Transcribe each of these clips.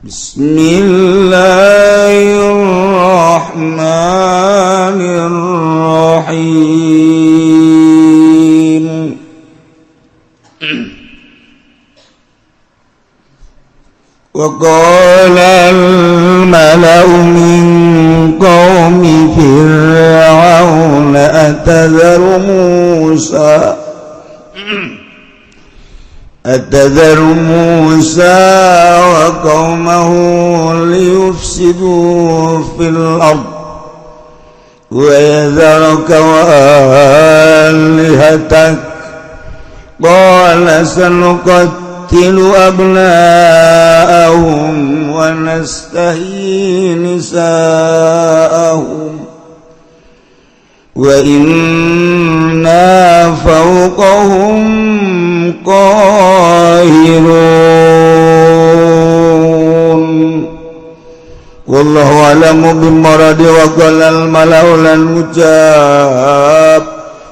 Bismillahirrahmanirrahim. وقال الملأ من قوم فرعون أتذر موسى وقومه ليفسدوا في الأرض ويذرك وآلهتك قال سنقتل أبناءهم ونستحيي نساءهم وإنا فوقهم قاهرون. والله أعلم بمراد. وقال الملأ lan ngucap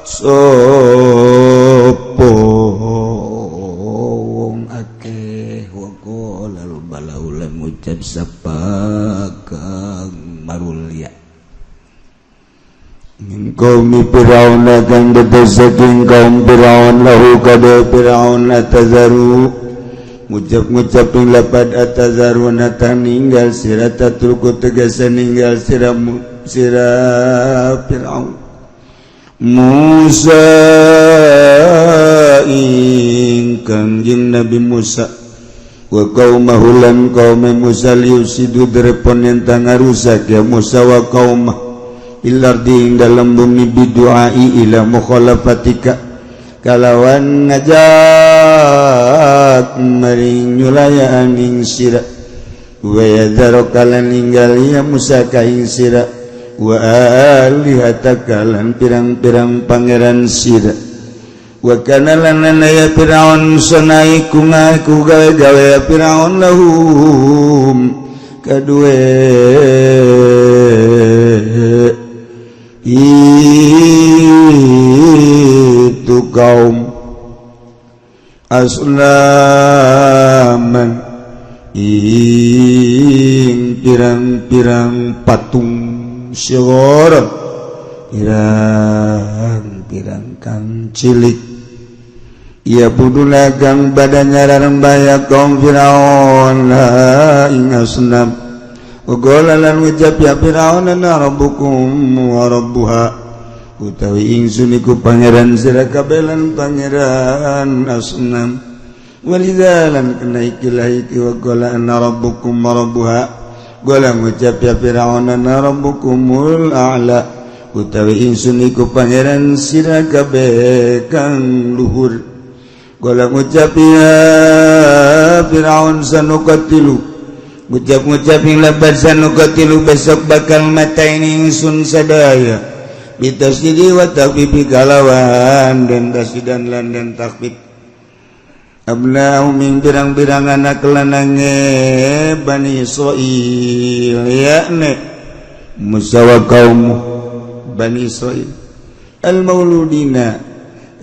sapa wong akeh waqala al mala'u lan ngucap sapa kang marulya min qaumi Fir'aun kang saking kaum Fir'aun lahu kada Fir'aun atazaru ngucap-ngucap ing lapad atazaru nata ninggal sira tatruku tegese ninggal sira sira Fir'aun Musa ing Kangjeng Nabi Musa wa qaumahu lan qaum Musa liyusidu derepon yen ngarusak ya Musa wa qaumah ilardi ing dalam bumi bidu'ai ila mukhalafatika kalawan ngajak maring nyulayaan ing sira wa yadharaka lan ninggal ya Musa ka ing sira wa alihataka lan pirang-pirang pangeran sira wa kana lan ya Fir'aun sanaiku ngaku gawe-gawe ya Fir'aun lahum kadue itu kaum aslaman ing pirang-pirang patung sigoron pirang-pirang kang cilik ia buduna kang badannya rarembaya kaum Fir'aun ing asnam. Wa lan ngucap ya Fir'aun ana rabbukum wa rabbuha utawi ingsun iku pangeran sira kabeh lan pangeran asnam walidzalan kana ikilah iki wa qala ana rabbukum wa rabbuha gola ngucap ya Fir'aun ana rabbukumul a'la utawi ingsun iku pangeran sira kabeh kang luhur gola ngucap ya Fir'aun sanuqatilu ngucap-ngucap ing lebat sanuqatilu besok bakal mataini ingsun sadaya bitasdidi wa takfifi kalawan dan tasdidan lan dan takfif abna'u min pirang-pirang anak lanange Bani Israil yakni Musa wa kaum Bani Israil al-mauludina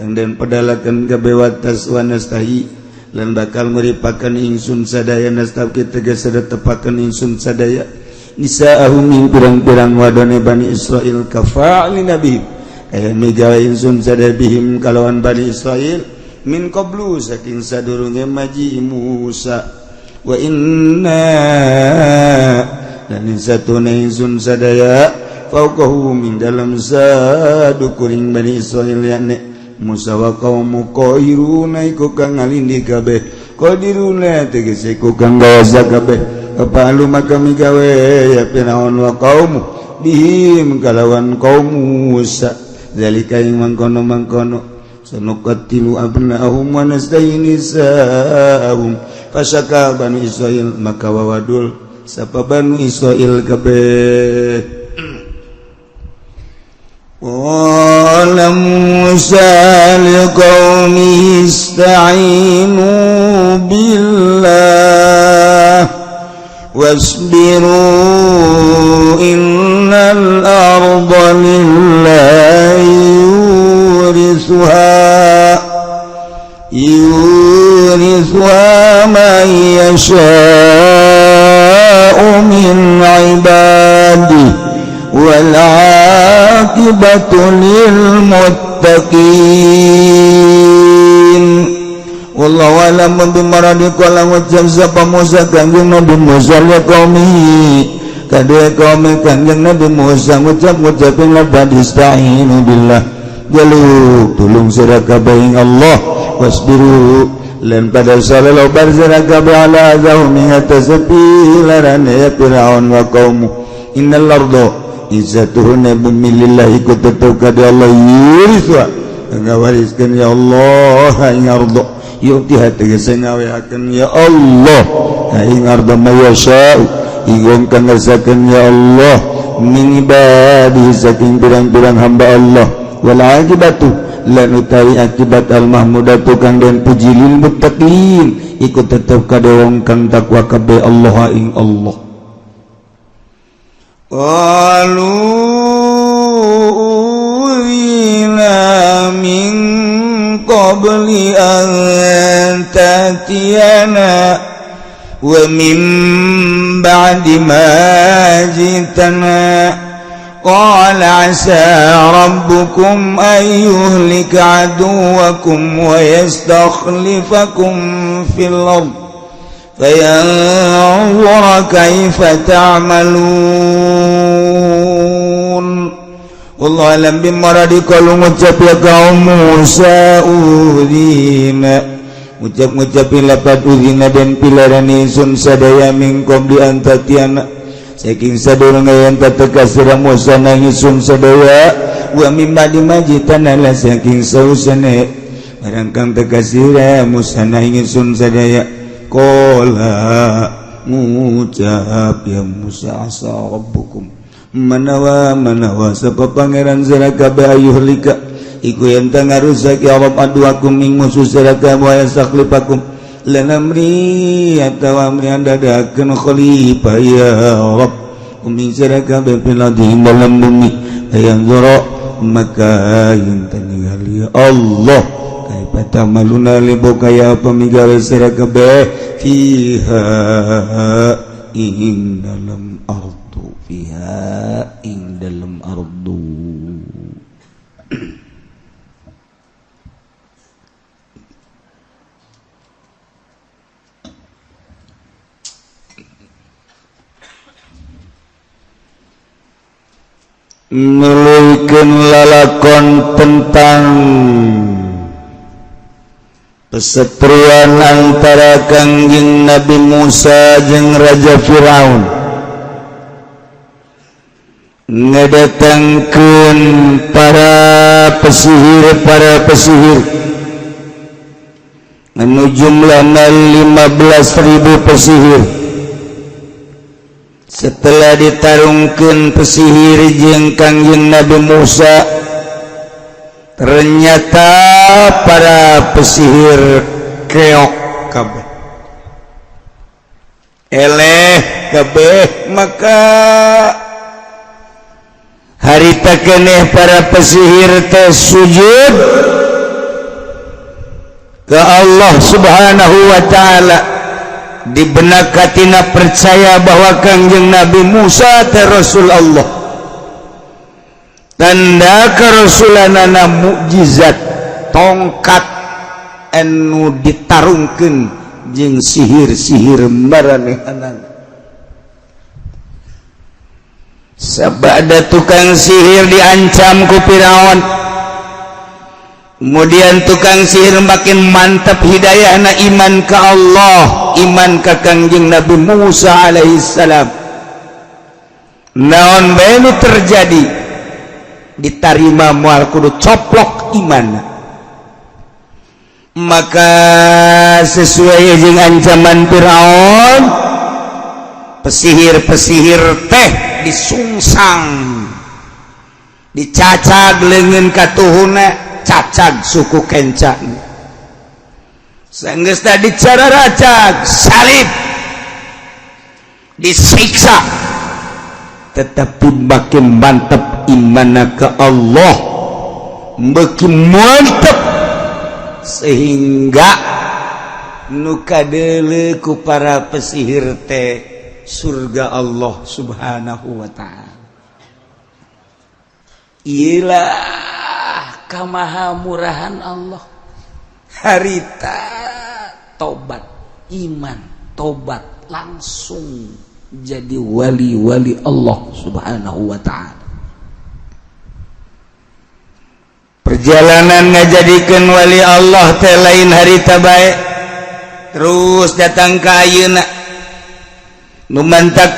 yang dan pedalakan kabewatas wa nastahi lan bakal nguripakan ingsun sadaya nastaqi tegas sada tepakan ingsun sadaya nisa'ahum ing pirang-pirang wadone Bani Israil kafa'li nabi kaya migawe ingsun sadaya bihim kalawan Bani Israil min qablu saking sadurunge maji Musa wa inna dan satuna ingsun sadaya fauqahu min dalam sadukuring Bani Israil yakni Musa wa qaumu qairuna iku kang ngalindi kabeh qadiruna tegese iku kang gawasa kabeh apa alu maka migawe ya Fir'aun wa qaumu bihim kalawan kaum Musa zalika ing mangkono-mangkono sanuqatilu abna'ahum wa nastahyi nisa'ahum fasaka Bani Israil maka wawadul sapa Bani Israil kabeh. قال موسى لقومه استعينوا بالله واصبروا إن الأرض لله يورثها من يشاء min ibadi wal aqibatu lil muttaqin. Wallahu a'lam bimaradi qala ngucap sapa Musa kanjeng Nabi Musa li qaumihi kadue kaum kanjeng Nabi Musa ngucap ngucapin labad istainu billah jaluk tulung sira kabeh ing Allah wasbiru lan pada sallallahu barzara kabeh ala azahum ing atase pilarane Firaun wa qaumu innal arda izzatuhuna bumi lillahi kutetep ka Allah yuriswa ngawariskeun ya Allah ing arda yutiha tegese ngawehakeun ya Allah ing arda mayasya igon kang ngersakeun ya Allah min ibadi saking pirang-pirang hamba Allah wal aqibatu lan utawi akibat al mahmudatu kang den puji lil muttaqin iku tetep ka wong kang takwa kabeh Allah ing Allah. Qalu ila min qabli an ta'tiyana wa min ba'di ma jitana qala asa rabbukum an yuhlika aduwakum wa yastakhlifakum fil ard fayanzura kaifa ta'malun. Wallahu a'lam bimaradi qalu ngucap ya kaum Musa udhina ngucap-ngucapin lapat udhina dan pilaran ingsun sadaya mingkom di antatiana saking sadurunge yen teteka sira Musa nang ingsun sadaya wa mimma dimajitana la saking sausane barang kang teka sira Musa nang ingsun sadaya qala ngucap ya Musa asa rabbukum manawa manawa sapa pangeran sira kabeh ayuhlika iku yen ta ngarusak ya Rabb aduakum ing musuh sira kabeh wa yastakhlifakum lan amri atawa amri andadakeun khalifah ya Rabb umi sira kabeh fil ardi dalam bumi ayanzura maka yen ta ningali ya Allah kaifa tamaluna libukaya pamigawe sira kabeh fiha ing dalam ardu fiha ing dalam ardu. Nuluykeun lalakon tentang peseteruan antara Kangjeng Nabi Musa jeung Raja Firaun ngedatangkeun para pesihir anu jumlahna 15.000 pesihir. Setelah ditarungkeun pesihir jeung Kangjeng Nabi Musa, ternyata para pesihir keok kabeh, eleh kabeh. Maka harita keneh para pesihir teh sujud ke Allah Subhanahu wa ta'ala. Di benak katina percaya bahwa Kangjeng Nabi Musa teh Rasul Allah. Tanda kerasulanana mukjizat tongkat anu ditarungkeun jeung sihir-sihir maranehanana. Sabada tukang sihir diancam ku Firaun, kemudian tukang sihir makin mantap hidayahna iman ke Allah, iman ke Kangjeng Nabi Musa alaihissalam. Naon bae nu terjadi ditarima moal kudu coplok iman. Maka sesuai jeung ancaman Firaun, pesihir-pesihir teh disungsang, dicacag leungeun katuhuna, cacag suku kenca. Sanggeus teh dicararacag, salib, disiksa, tetapi makin mantap imanna ke Allah, makin mantap sehingga nu kadeuleu ku para pesihir teh Surga Allah Subhanahu wa ta'ala. Iyalah kamahamurahan Allah. Harita tobat, iman, tobat langsung jadi wali-wali Allah Subhanahu wa ta'ala. Perjalanan ngajadikeun wali Allah teh lain harita bae. Terus datang ka ayeuna nu mantak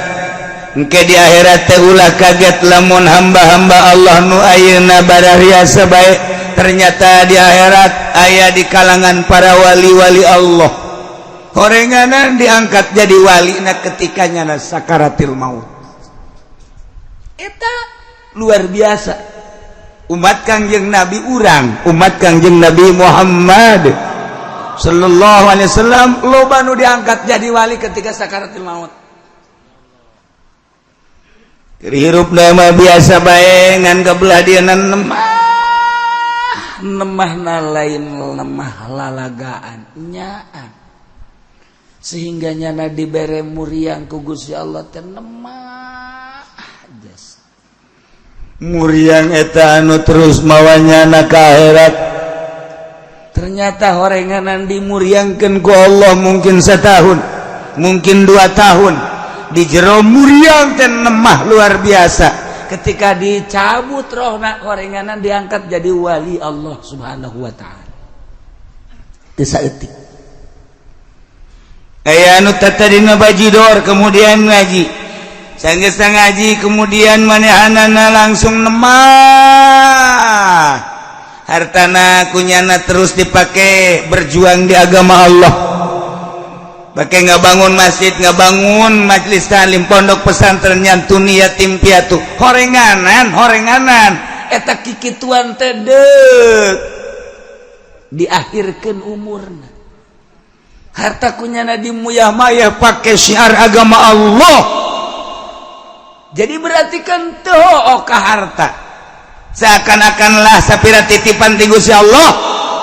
engke di akhirat teh ulah kaget lamun hamba-hamba Allah nu ayeuna barariasa bae, ternyata di akhirat aya di kalangan para wali-wali Allah. Horenganan diangkat jadi wali na ketika nyana sakaratil maut. Eta luar biasa. Umat Kangjeng Nabi urang, umat Kangjeng Nabi Muhammad sallallahu alaihi wasallam loba nu diangkat jadi wali ketika sakaratil maut. Keur hirup mah biasa bae ngan kebelah dia nemah, nemahna lain lemah lalagaan nyaan. Sehingga nyana dibere muriang ku Gusti Allah teh nemah jas. Muriang eta anu terus mawanyana ka akhirat. Ternyata horenganan dimuriangkeun ku Allah mungkin setahun, mungkin 2 tahun. Di jero muriang teh nemah luar biasa. Ketika dicabut rohna horenganan diangkat jadi wali Allah Subhanahu wa ta'ala. Teu saeutik. Aya anu tatadina bajidor kemudian ngaji. Sanggeus ngaji kemudian manehanana langsung nemah. Hartana kunyana terus dipakai berjuang di agama Allah. Pakai ngabangun masjid, ngabangun majelis taklim, pondok pesantren, nyantuni yatim piatu. Horenganan, horenganan eta kikituan teh deuk diakhirkeun umurna. Harta kunyana dimuyah-mayah pakai syiar agama Allah. Jadi berarti kan teu ka harta. Seakan-akanlah sapira titipan ti Gusti Allah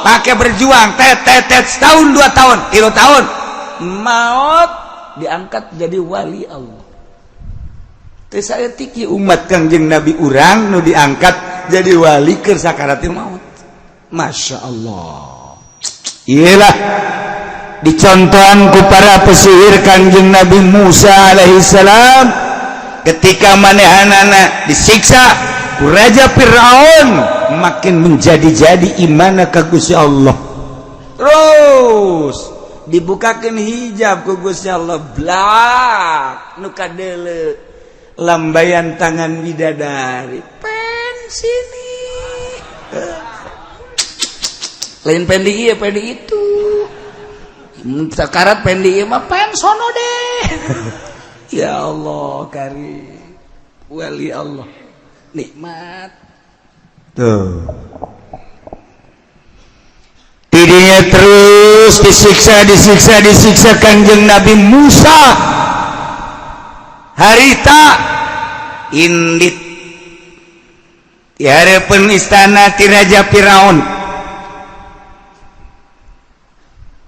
pakai berjuang tet tet tet setahun 2 tahun 3 tahun maut diangkat jadi wali Allah. Teu saeutik umat Kangjeng Nabi urang nu diangkat jadi wali keur sakaratil maut. Masya Allah. Iyalah dicontohan ku para pesihir Kangjeng Nabi Musa alaihissalam ketika manehanana disiksa ku Raja Fir'aun makin menjadi-jadi imana ka Gusti Allah. Terus dibukakan hijab ku Gusti Allah, blak nu kadeuleu lambaian tangan bidadari. Pen sini. Lain pen di ieu, pen di itu. Sakarat pen di ieu mah pen sono deh. Ya Allah karim. Wali Allah. Nikmat. Tuh. Tidinya terus disiksa, disiksa, disiksa Kangjeng Nabi Musa. Harita indit di harapan istana ti Raja Firaun.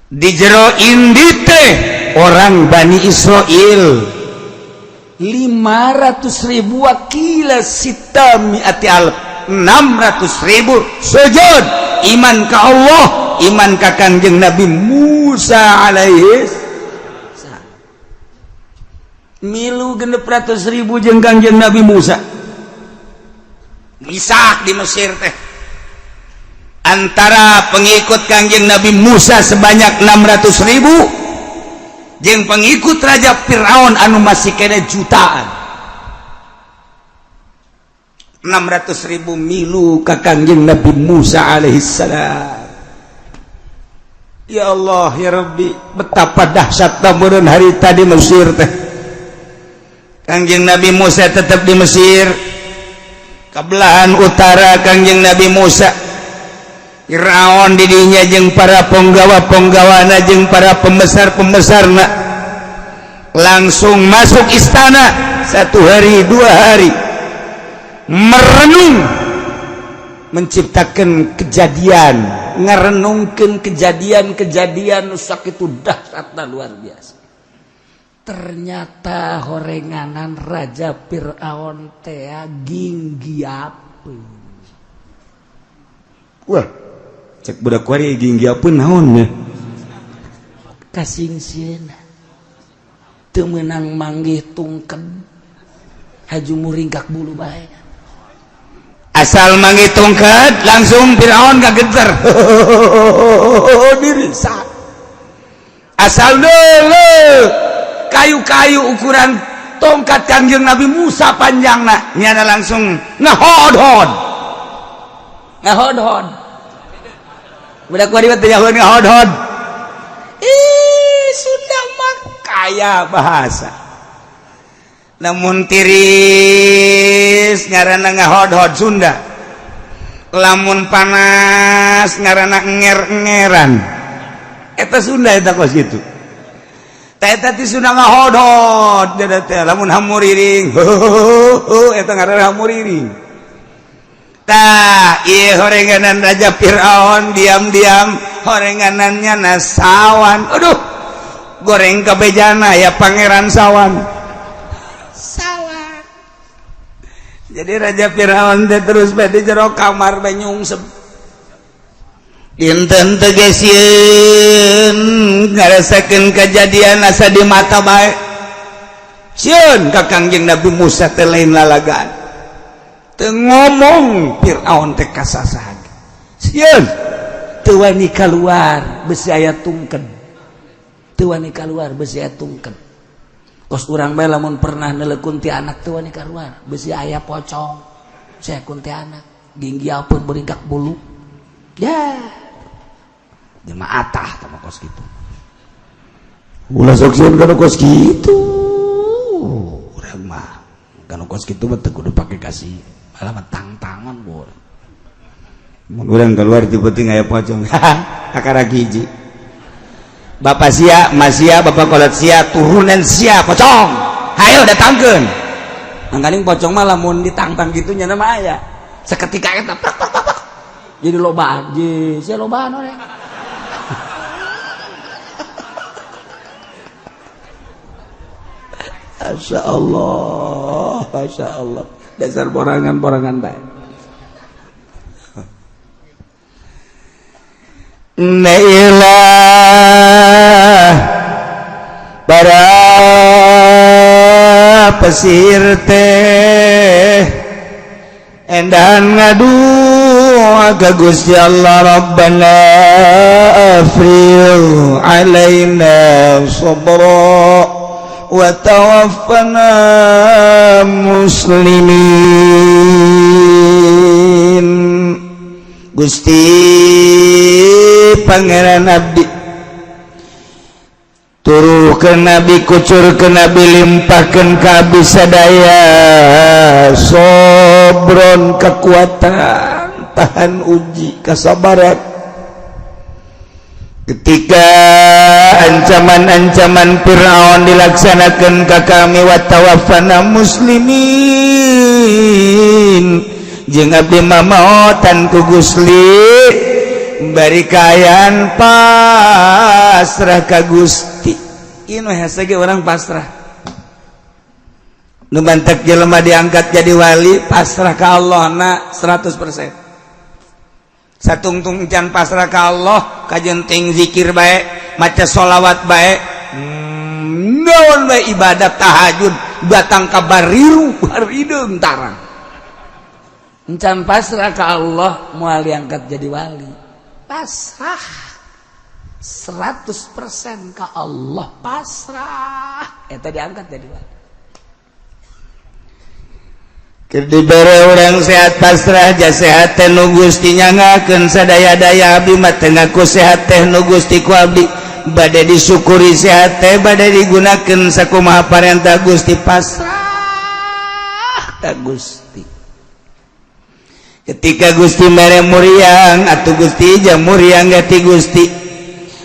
Di jero indit teh orang Bani Israel 500.000 wakila sitami ati alf 600.000 sujud iman ka Allah, iman ka Kangjeng Nabi Musa alaihi salam. Milu 600.000 jeung Kangjeng Nabi Musa. Misak di Mesir teh antara pengikut Kangjeng Nabi Musa sebanyak 600.000 jeung pengikut Raja Firaun anu masih kena jutaan. 600.000 milu ka Kangjeng Nabi Musa alaihissalam. Ya Allah ya Rabbi, betapa dahsyat meureun hari tadi Mesir teh. Kangjeng Nabi Musa tetap di Mesir. Kebelahan utara Kangjeng Nabi Musa, Firaun didinya jeung para penggawa-penggawana jeung para pembesar-pembesarna langsung masuk istana 1 hari 2 hari merenung, menciptakan kejadian, ngarenungkeun kejadian-kejadian nu sakitu dahsyatna luar biasa. Ternyata horenganan Raja Fir'aun teh ginggiapeun. Wah, cek budak kuari ginggiapeun naon ya? Kasingsieuna. Teu meunang manggih tungked. Haju muringkak bulu bae. Asal manggih tungked langsung Fir'aun kageter. Dirisak. Asal dulu kayu-kayu ukuran tongkat Kangjeng Nabi Musa panjangna nyana langsung ngahodhod. Ngahodhod. Budak kuari mah teu nyaho ngahodhod. Ih, Sunda mah kaya bahasa. Namun tiris ngaranna ngahodhod Sunda. Lamun panas ngaranna enger-engeran. Eta Sunda eta kos kitu. Eta ti Sunda ngahodhod teh lamun hamuriring. Eta ngaranna hamuriring. Tah, ieu horenganan Raja Fir'aun diam-diam horenganannya na sawan. Aduh, goreng kabejana ya pangeran sawan. Sawan. Jadi Raja Fir'aun teh terus bae di jero kamar bae nyungsep. Dinten teges sieun ngarasakeun kejadian asa di mata bae. Sieun ka Kangjeng Nabi Musa teh lain lalagaan. Teu ngomong Fir'aun teh kasasaha. Sieun teu wani kaluar besi aya tungken. Teu wani kaluar besi aya tungken. Kos urang bae lamun pernah neuleuh kuntianak teu wani kaluar besi aya pocong. Saya kuntianak ginggiapeun beringkak bulu. Ya. Jemaah atah tama kos kitu. Ulah sok sieun kana kos kitu. Urang mah kana kos kitu mah teu kudu pake kasih. Malah mah tang-tangan bor. Mun urang keluar ti penting aya pocong. Kakara hiji. Bapak sia, mas sia, bapak kolot sia, turunan sia pocong. Hayo datangkeun. Mangkaning pocong mah lamun ditangtang kitu nya mah aya. Seketika eta pak pak pak. Jadi lobaan, je, sia lobaan orang. Masya Allah, Masya Allah. Dasar borangan-borangan baik. Nailah para pesir teh endahan ngadu ka Gusti Allah Rabbana afril alaina sabra wa tawaffana muslimin. Gusti Pangeran abdi turuhkeun nabi kucurkeun nabi limpahkeun ka abdi sadaya sobron kekuatan tahan uji kasabaran ketika ancaman-ancaman Fir'aun dilaksanakan ka kami wa tawaffana muslimin jeung abdi mamaotan ku Gusti bari kaayaan pasrah ka Gusti. Ieu hese ge urang pasrah. Nu bantek jelema diangkat jadi wali pasrah ka Allah na 100%. Satungtung can pasrah ka Allah kajenting zikir bae maca sholawat bae naon bae ibadah tahajud batang ka bariru barideung tarang. Encan pasrah ka Allah moal diangkat jadi wali. Pasrah 100% ka Allah pasrah eta diangkat jadi wali. Keur dibere urang sehat pasrah ja sehat teh nu Gusti nyangakeun sadaya-daya abdi mah teu ngaku sehat teh nu Gusti ku abdi bade disyukuri sehat teh bade digunakeun sakumaha parentah Gusti pasrah ka Gusti. Ketika Gusti mere muriang atuh Gusti jang muriang gati Gusti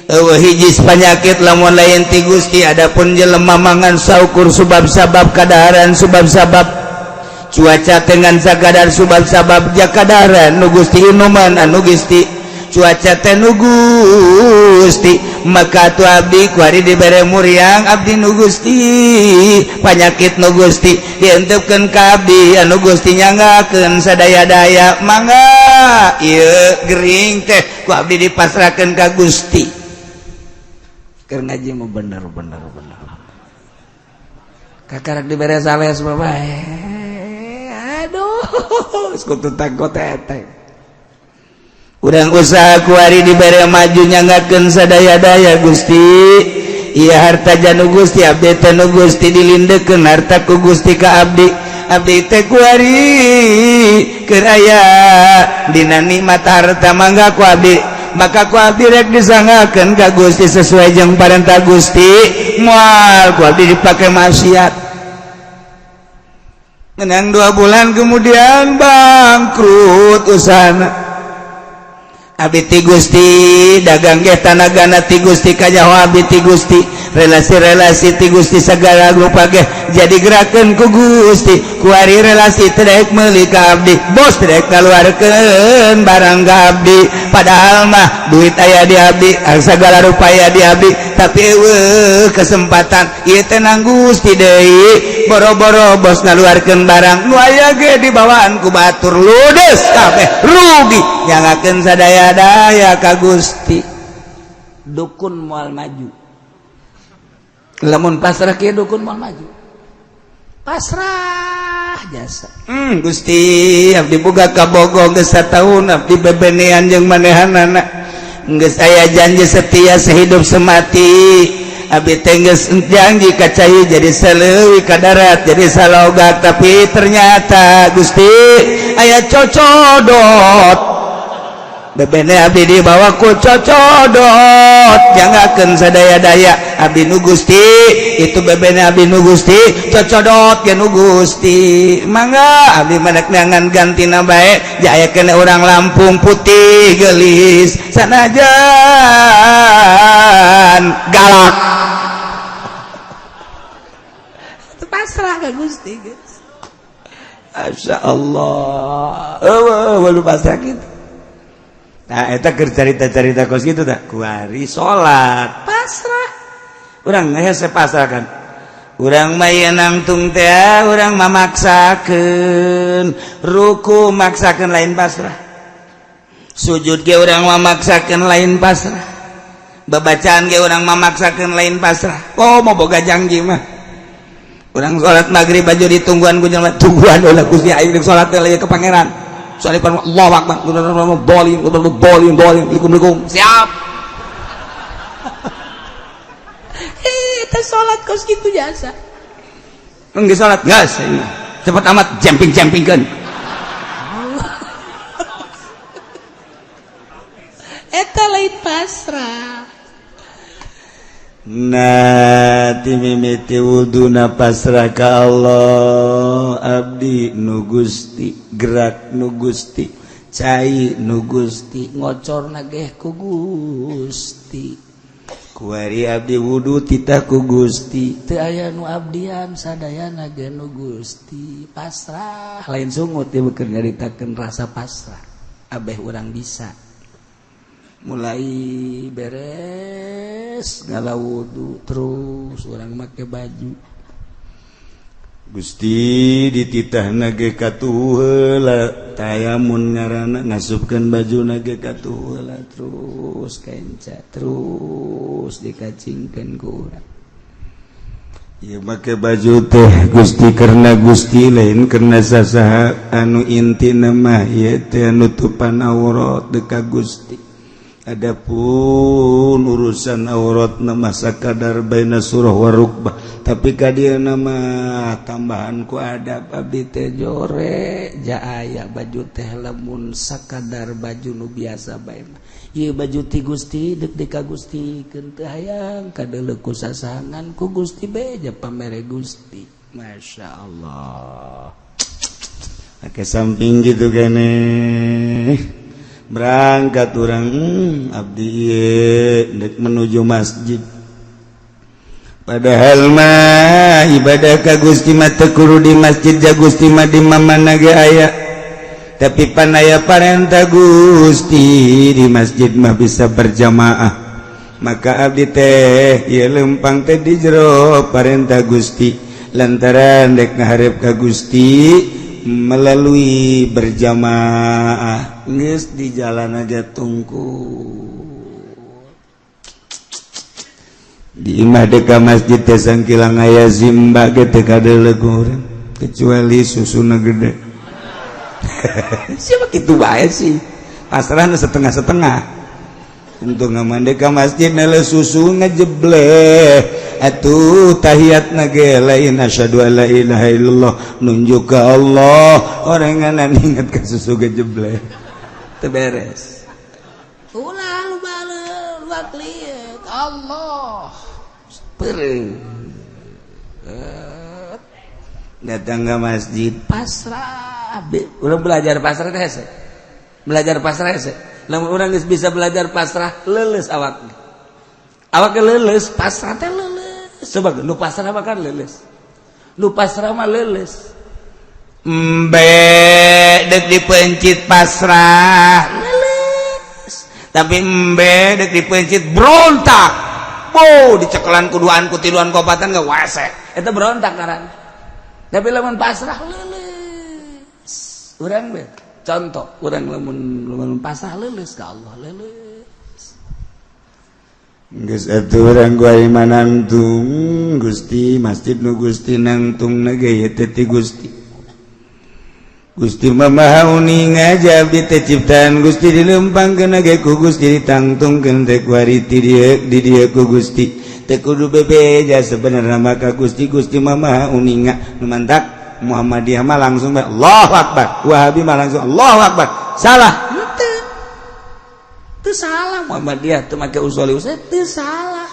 eueuh hiji panyakit lamun lain ti Gusti. Adapun jelema mangan saukur subab-sabab kadaharan subab-sabab cuaca dengan sakadar subab-sabab jakadaran nu Gusti inuman anu Gusti Cuaca teh nu Gusti. Maka tu abdi kuari dibere muriang, abdi nu Gusti. Panyakit nu Gusti, dientepkeun ka abdi anu Gusti. Nyanggakeun sadaya-daya, mangga ieu gering teh ku abdi dipasrahkeun ka Gusti. Keur ngaji mah bener bener bener. Kakarak dibere sales mah bae. Aduh, kutu tangko teteh. Urang usaha kuari dibere maju, nyanggakeun sadaya-daya Gusti. Iya, harta janu Gusti, abdi teh nu Gusti. Dilindekeun harta ku Gusti ka abdi. Abdi teh kuari keur aya dina nikmat harta, mangga ku abdi, maka ku abdi rek disanggakeun ka Gusti sesuai jeung parentah Gusti. Moal ku abdi dipake maksiat. Menang 2 bulan kemudian bangkrut usahana. Abdi ti Gusti, dagang ge tanagana ti Gusti, kanyaho abdi ti Gusti, relasi-relasi ti Gusti, segala rupa ge jadi gerakan ku Gusti. Kuari relasi teu daek meuli ka abdi, bos teu daek ngaluarkeun barang ka abdi, padahal mah duit aya di abdi, segala rupa aya di abdi, tapi euweuh kesempatan. Ieu teh nang Gusti deui. Boro-boro bos ngaluarkeun barang, nu aya ge dibawaan ku batur, ludes kabeh, rugi. Nyanggakeun sadaya-daya ka Gusti. Dukun moal maju lamun pasrah kieu. Dukun moal maju, pasrah jasa. Gusti, abdi boga kabogoh geus sataun abdi bebenean jeung manehanana, geus aya janji setia sehidup semati. Abdi teh geus janji ka cai jadi saleuwi, ka darat jadi salogak, tapi ternyata Gusti aya cocodot. Bebene abdi dibawa ku cocodot. Nyanggakeun sadaya-daya, abdi nu Gusti. Itu bebene abdi nu Gusti, cocodot ge nu Gusti. Mangga abdi madak neangan gantina bae. Jaya kene urang Lampung, putih gelis sanajan galak. Pasrah ka Gusti guys. Masya Allah, eueuh pasrah kitu. Nah, eta keur carita-carita kos kitu tah. Kuari salat pasrah. Urang hese pasrah kan. Urang mah ieu nangtung teh urang mamaksakeun. Ruku maksakeun, lain pasrah. Sujud ge urang mamaksakeun, lain pasrah. Babacaan ge urang mamaksakeun, lain pasrah. Oh, mau boga janji mah. Urang salat maghrib baju ditungguan ku jelema, tungguan ulah Gusti, aing rek salat teh ke pangeran. Soalnya Allah akbar, dolim, dolim, dolim, likum, likum, siap. Eta salat kos kitu jasa. Enggak salat, gas. Cepat amat jumping jumpingkeun. Eta lain pasrah. Nah, timimiti wuduna pasrah ka Allah. Abdi nu Gusti, gerak nu Gusti, cai nu Gusti, ngocor nageh ku Gusti. Kuari abdi wudu titah ku Gusti. Teu aya nu abdian, sadayana ge nu Gusti. Pasrah lain sungut ieu, keur nyaritakeun rasa pasrah abeh urang bisa. Mulai beres ngala wudu, terus urang make baju. Gusti dititah nage katuh heula, tayamun ngaranna, ngasupkeun baju nage katuh heula, terus kenca, terus dikacingkeun ku urang. Ieu make baju teh Gusti karena Gusti, lain karena sasaha. Anu inti mah ieu teh nutupan aurat deka Gusti. Adapun urusan aurat nama sakadar baina surah warukbah, tapi ka dieu nama tambahan ku adab abdi teh jore ja aya baju teh. Lamun sakadar baju nu biasa bae mah, ieu baju ti Gusti, deuk di ka Gusti, teu hayang kadeuleu ku sasahangan, ku Gusti beja pamere Gusti. Masya Allah. Ke samping gitu kene berangkat orang abdi ieu dek menuju masjid. Padahal mah ibadah ka Gusti mah teu kudu di masjid, ja Gusti mah di mana ge aya. Tapi panaya parentah Gusti di masjid mah bisa berjamaah. Maka abdi teh ieu lempang teh di jero parentah Gusti lantaran dek ngaharep ka Gusti melalui berjamaah. Geus di jalan aja tungku. Di imah deka masjid teh sangkilang aya zimba ge teu kadeuleuk urang kecuali susuna gede. Siapa gitu bae sih. Pasrahna setengah-setengah. Untuk ngamande ka masjid nele susu ngejebleh atuh tahiyatna ge lain asyhadu alla ilaha illallah nunjuk ka Allah oranganan inget ka susu gejebleh teu beres. Ulah lu baleul wakliet Allah peureung datang ke masjid pasrah. Urang belajar pasrah teh hese. Belajar pasrah hese. Lamun urang geus bisa belajar pasrah leuleus awakna. Awakna leuleus, pasrah teh leuleus. Coba nu pasrah mah kan leuleus. Nu pasrah mah leuleus. Embe dek dipencit pasrah leuleus. Tapi embe dek dipencit berontak. Bo dicekelan kuduan kutiluan kopatan ge wase. Eta berontak ngaranna. Tapi lamun pasrah leuleus. Urang we contoh urang lamun pasrah leuleus ka Allah leuleus. Geus atuh urang gua imanangtung Gusti masjid nu Gusti nangtung na ge ieu teh ti Gusti. Gusti mah maha uning abdi teh ciptaan Gusti dilempangkeun ge ku Gusti ditangtungkeun teh ku ari ti dieu di dieu ku Gusti. Teu kudu bebeja sebenarna mah ka Gusti Gusti mah maha uninga. Nu mantak Muhammadiyah mah langsung Allahu Akbar, Wahabi mah langsung Allahu Akbar. Salah. Henteu. Teu salah Muhammadiyah teu make usoli usoli teu salah.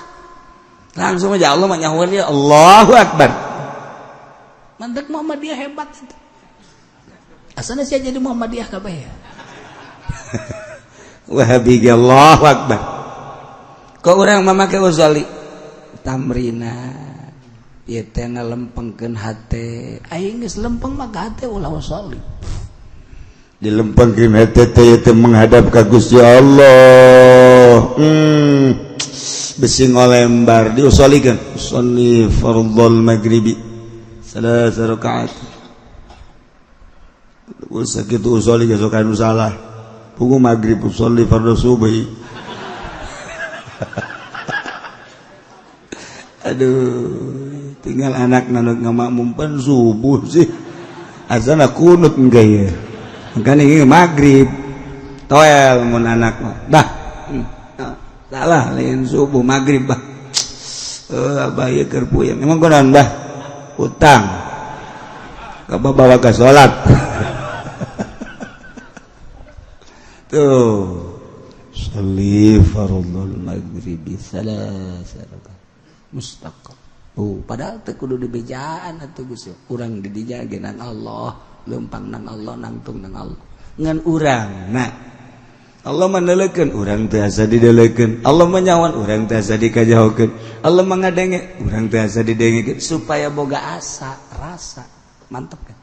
Langsung aja Allah mah nyahuan dia Allahu Akbar. Mantak Muhammadiyah hebat itu. Asana sia jadi Muhammadiyah kabeh ya. Wahabi ge Allahu Akbar. Kok urang mah make usoli tamrina. Ieu teh ngalempengkeun hate. Aing geus lempeng mah ka hate ulah usoli. Dilempengkeun hate teh teh menghadap ka Gusti Allah. Besi ngolembar diusolikeun. Usolli fardhol maghribi salasa rakaat. Sakitu usoli ge sok anu salah. Pugu maghrib usolli fardhu subuhi. Aduh, tinggal anak nanut ngamakmum pan subuh sih. Azana kunut enggak ya. Makanya ini maghrib. Toel mun anak mah. Bah. Salah lain subuh maghrib bah. Abah ieu keur puyeng. Emang kunaon bah? Utang. Kabar bawa ke salat. Tuh. Sholli fardhul maghribi salasa rakaat. Mustaqim. Oh, padahal teu kudu dibejaan atuh Gusti. Urang di dinya ge nang Allah, lempang nang Allah, nangtung nang Allah. Ngan urang nah Allah menelekeun urang teu asa didelekeun, Allah menyawan urang teu asa dikajahokeun, Allah mangadenge urang teu asa didengekeun supaya boga asa, rasa. Mantep kan?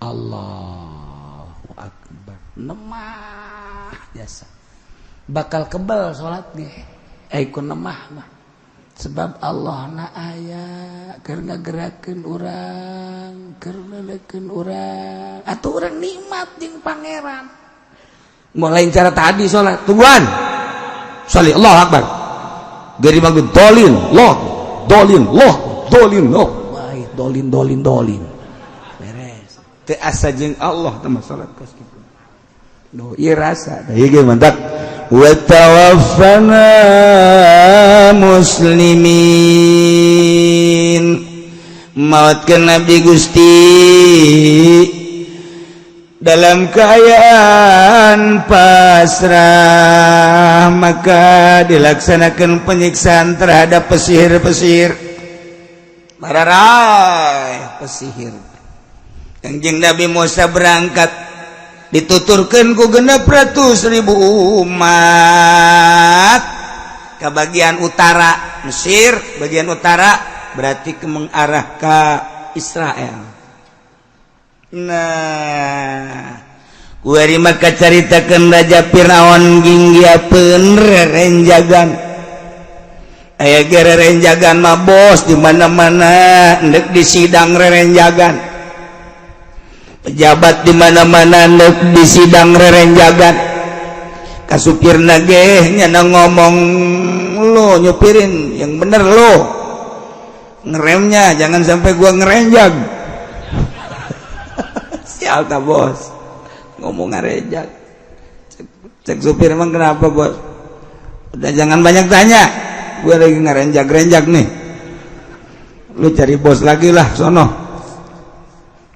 Allahu Akbar. Nemah jasa. Bakal kebal salat ge. Ku nemah mah. Sebab Allah na aya keur ngagerakeun urang, keur neuleukeun urang, atuh urang nikmat jeung pangeran. Mulai cara tadi salat, tungguan. Sholli Allahu Akbar. Gari maghrib dolin, loh, dolin, loh, dolin, loh. Baik, dolin, dolin, dolin. Beres. Teu asa jeung Allah teh salat kos kitu. Duh, ieu rasa. Ieu ge mantap. Wa tawaffana muslimin. Mautkeun abdi Gusti dalam keadaan pasrah, maka dilaksanakan penyiksaan terhadap pesihir-pesihir. Mararai pesihir. Kanjeng Nabi Musa berangkat dituturkan ku 600.000 umat ke bagian utara Mesir, bagian utara berarti ke mengarah ke Israel. Nah, Kuari maka caritakeun Raja Firaun ginggiapeun rerenjagan. Aya ge rerenjagan mah, bos, di mana-mana ndek di sidang rerenjagan. Pejabat di mana-mana ndek di sidang rerenjagan. Ka supirna ge nyana ngomong, "Lo nyupirin yang bener, lo ngeremnya jangan sampai gua ngerenjag." Sial ta, bos, ngomong ngarejak. Cek supir, "Emang kenapa, bos?" "Udah, jangan banyak tanya, gue lagi ngerenjak-renjak nih. Lu cari bos lagi lah sono,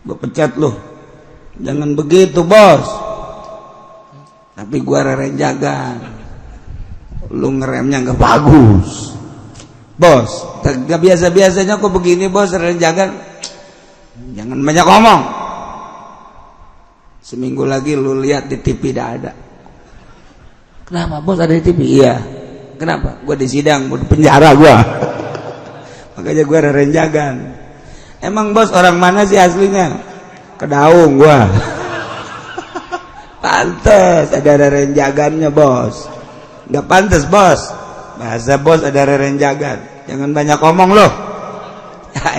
gue pecat lu." "Jangan begitu, bos." "Tapi gue rerenjagan, lu ngeremnya nggak bagus, bos. Gak biasa-biasanya kok begini, bos, renjagan." "Jangan banyak ngomong. Seminggu lagi lu lihat di TV dah ada." "Kenapa, bos, ada di TV?" "Iya." "Kenapa?" "Gue di sidang, mau di penjara gue, makanya gue renjagan." "Emang bos orang mana sih aslinya?" "Kedaung gue." "Pantes ada renjagannya, bos." "Nggak pantes, bos. Bahasa bos ada renjagan. Jangan banyak ngomong loh."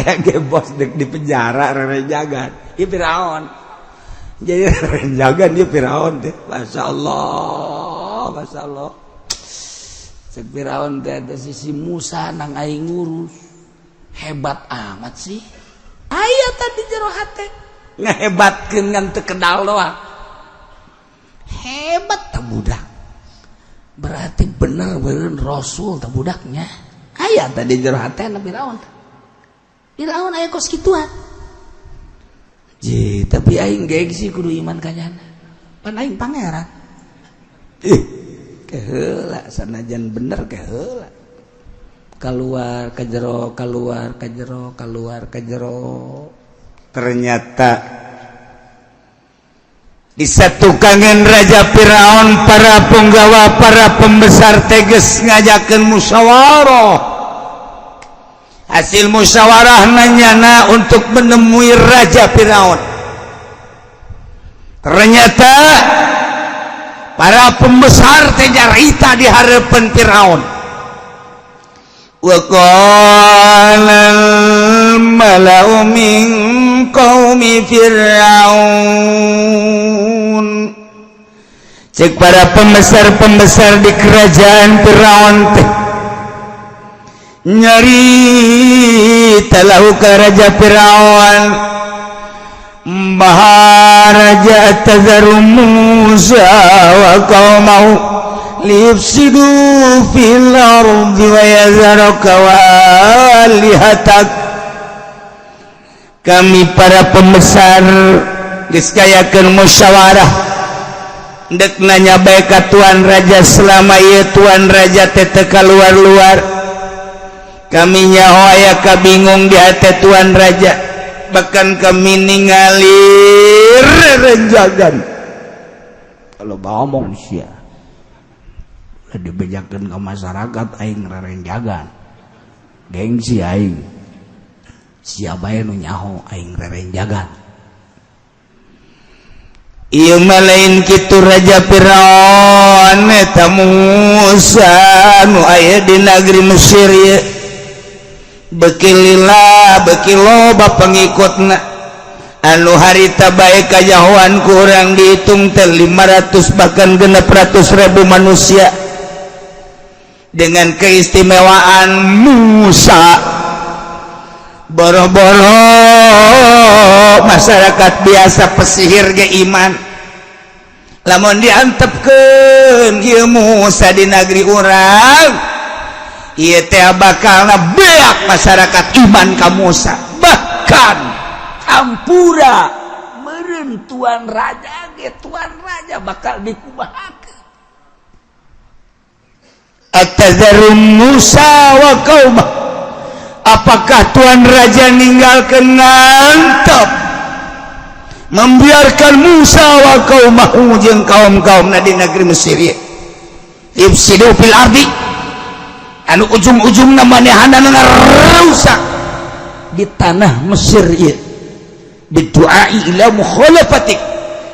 Ya ge bos di penjara renjagan. Iya, Firaun jadi renjagan dia, Firaun teh. Masya Allah, Masya Allah. Cek Firaun teh, ada sisi Musa nang aing ngurus hebat amat sih. Aya tadi jero hate ngehebatkeun, ngan teu kedal doang. Hebat tah budak, berarti bener bener rasul tah budaknya. Aya tadi jero hate na Firaun. Firaun aya kos kituan. Ji, tapi aing gengsi kudu iman kanyana. Pan aing pangeran. Ih, keheula sanajan bener keheula. Keluar ke jero, keluar ke jero, keluar ke jero. Ternyata disatukangan Raja Firaun, para punggawa, para pembesar teges ngajakeun musyawarah. Hasil musyawarah nanyana untuk menemui Raja Firaun. Ternyata para pembesar teh nyarita di hadapan Firaun. وقال الملأ من قوم فرعون, cek para pembesar-pembesar di kerajaan Firaun teh nyarita lahu ka Raja Firaun, "Maharaja, tazaru Musa wa qaumahu liyufsidu fil ardi wa yazaraka wa alihatak. Kami para pembesar geus kayakeun musyawarah, dek nanya bae ka tuan raja. Selama ieu tuan raja teh teu kaluar-luar, kami nyaho aya kabingung di hati tuan raja. Bahkan kami ningali renjagan." Kalau ngomong sia udah dibejakeun ke masyarakat aing rerenjagan, gengsi aing. Sia bae nu nyaho aing rerenjagan. Ieu mah lain kitu, Raja Firaun. Eta Musa nu aya di negeri Mesir ieu beuki lila beuki loba pengikutna, anu harita bae kajahoan kurang dihitung teh 500 bahkan 600 ribu manusia dengan keistimewaan Musa. Boro-boro masyarakat biasa, pesihir ge iman lamun diantepkeun ieu Musa di negeri urang. Ieu teh bakal beak masyarakat iman ka Musa, bahkan hampura meureun tuan raja ge, tuan raja bakal dikumahakeun. Atazaru Musa wa qaumah, apakah tuan raja ninggalkeun, ngantep membiarkan Musa wa qaumahu jeung kaum-kaumna di negeri Mesir ieu, ifsidu fil ardi, anu ujung-ujungna manehana ngarusak di tanah Mesir ieu, bidu'ai ila mukhalafatik,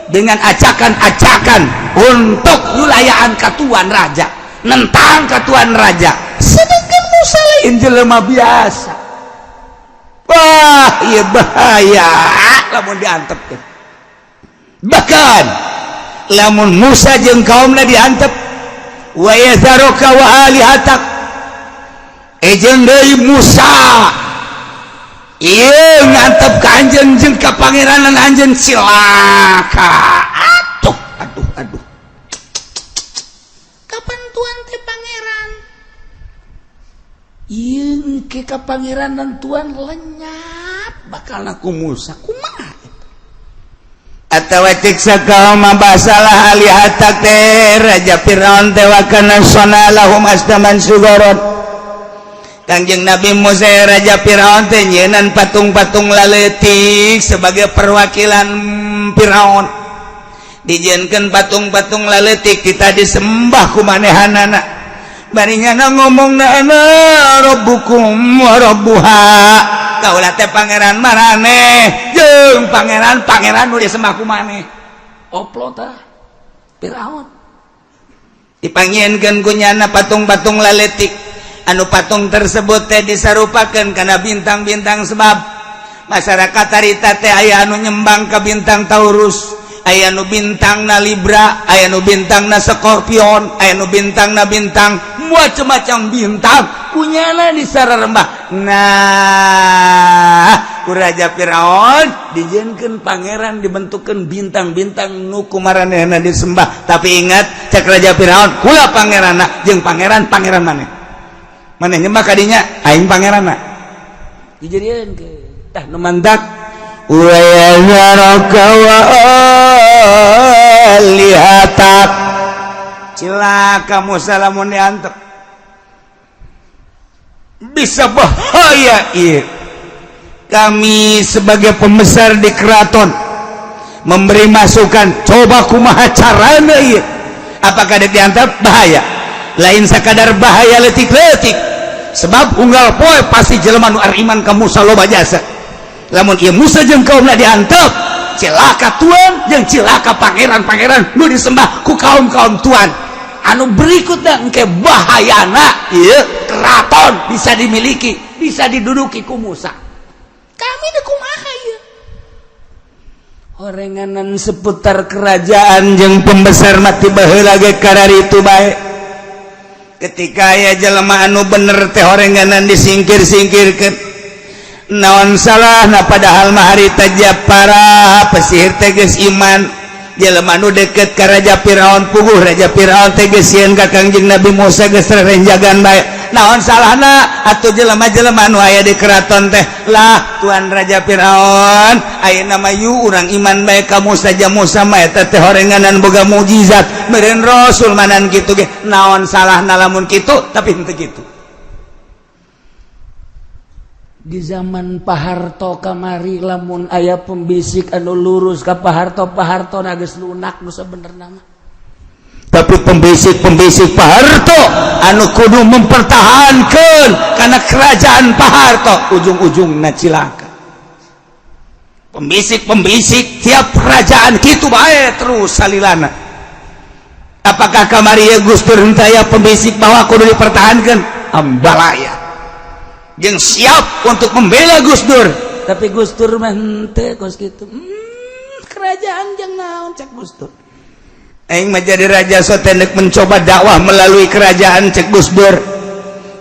Dengan ajakan-ajakan untuk wilayaan katuan raja, nentang katuan raja, sedangkan Musa lain jelema biasa. Wah, iya bahaya lamun diantep. Bahkan lamun Musa jeung kaumna diantep, wa yazaraka wa alihatak, jeung deui Musa ieu ngantep ka anjeun jeung ka pangeranan anjeun, cilaka. Aduh, aduh, aduh, kapan tuan teh pangeran ieu? Engke ka pangeranan tuan lenyap bakal ku Musa, kumaha? Atawa cek sakaum basalah alihatak teh Raja Fir'aun teh, wa kana sona lahum asnaman sugaron. Kangjeng Nabi Musa, Raja Fir'aun teh nyienan patung-patung laletik sebagai perwakilan Fir'aun. Dijieunkeun patung-patung laletik, kita disembah ku manehanana. Bari nyana ngomong na, ana rabbukum wa rabbuha, kaula teh pangeran maraneh jeung pangeran-pangeran nu disembah ku maneh. Oplo tah Fir'aun. Dipanggieunkeun ku nyana patung-patung laletik, anu patung tersebut teh disarupakeun kana bintang-bintang, sebab masyarakat harita teh aya anu nyembang ke bintang Taurus, aya nu bintang na Libra, aya nu bintang na Scorpion, aya nu bintang na bintang macam-macam bintang punyana disarembah. Nah, ku Raja Firaun dijieunkeun pangeran, dibentukkeun bintang-bintang nu kumaranehna disembah. Tapi ingat, cek Raja Firaun, kula pangeranna jeung pangeran-pangeran maneh. Maneh nyembah kadinya, aing pangeranna. Dijadian ke tah nu mandak wa yazaraka wa alihatak. Cilaka Musa lamun diantep, bisa bahaya. Iya, kami sebagai pembesar di keraton memberi masukan, coba kumaha carana ieu. Apakah dek diantep? Bahaya, lain sakadar bahaya letik-letik, sebab unggal poe pasti jelema nu iman ka Musa loba jasa. Lamun ieu Musa jeung kaumna diantep, cilaka tuan jeung cilaka pangeran-pangeran nu disembah ku kaum-kaum tuan. Anu berikutnya, engke bahayana ieu keraton bisa dimiliki, bisa diduduki ku Musa. Kami di kumaha ieu? Horenganan seputar kerajaan jeung pembesar mati baheula ge kararitu bae. Ketika aya jelema anu bener teh, horenganan disingkir-singkirkeun. Naon salah? Padahal mah harita para pesihir teh geus iman. Jelema nu deket ka Raja Firaun puguh, Raja Firaun teh geus sieun ka Kangjeng Nabi Musa, geus renjagan bae. Naon salahna atuh jelema-jelema nu aya di keraton teh? Lah, tuan Raja Firaun, ayeuna mah yu urang iman bae ka Musa. Ja Musa mah eta teh horenganan boga mukjizat, meureun rasul manan kitu ge. Naon salahna lamun kitu? Tapi henteu kitu. Di zaman Pak Harto kamari, lamun aya pembisik anu lurus ka Pak Harto, Pak Harto na geus lunak nu sabenerna mah. Tapi pembisik-pembisik Pak Harto anu kudu mempertahankan karena kerajaan Pak Harto ujung-ujungna cilaka. Pembisik-pembisik tiap kerajaan gitu bae terus salilana. Apakah kamari ya Gus Dur henteu aya pembisik bahwa kudu dipertahankan? Ambalaya jeung siap untuk membela Gus Dur. Tapi Gus Dur mah henteu kos kitu. Kerajaan jeung naon cek Gus Dur. Aing mah jadi raja sotenek mencoba dakwah melalui kerajaan, cek Gus Dur.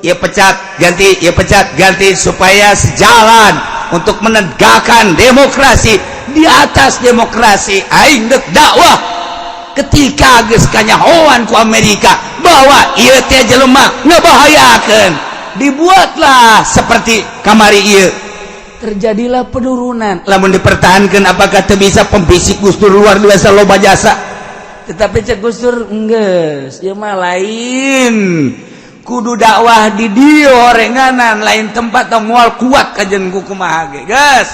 Ya pecat ganti, ya pecat ganti, supaya sejalan untuk menegakkan demokrasi. Di atas demokrasi aing dek dakwah. Ketika geus kanyahoan ku Amerika bahwa ieu teh jelema ngebahayakeun, dibuatlah seperti kamari ieu. Terjadilah penurunan. Lamun dipertahankan, apakah teu bisa? Pembisik Gus Dur luar biasa loba jasa. Tetapi cek Gus Dur, geus ieu mah lain kudu dakwah di dieu horenganan, lain tempat moal kuat kajen ku kumaha ge. Geus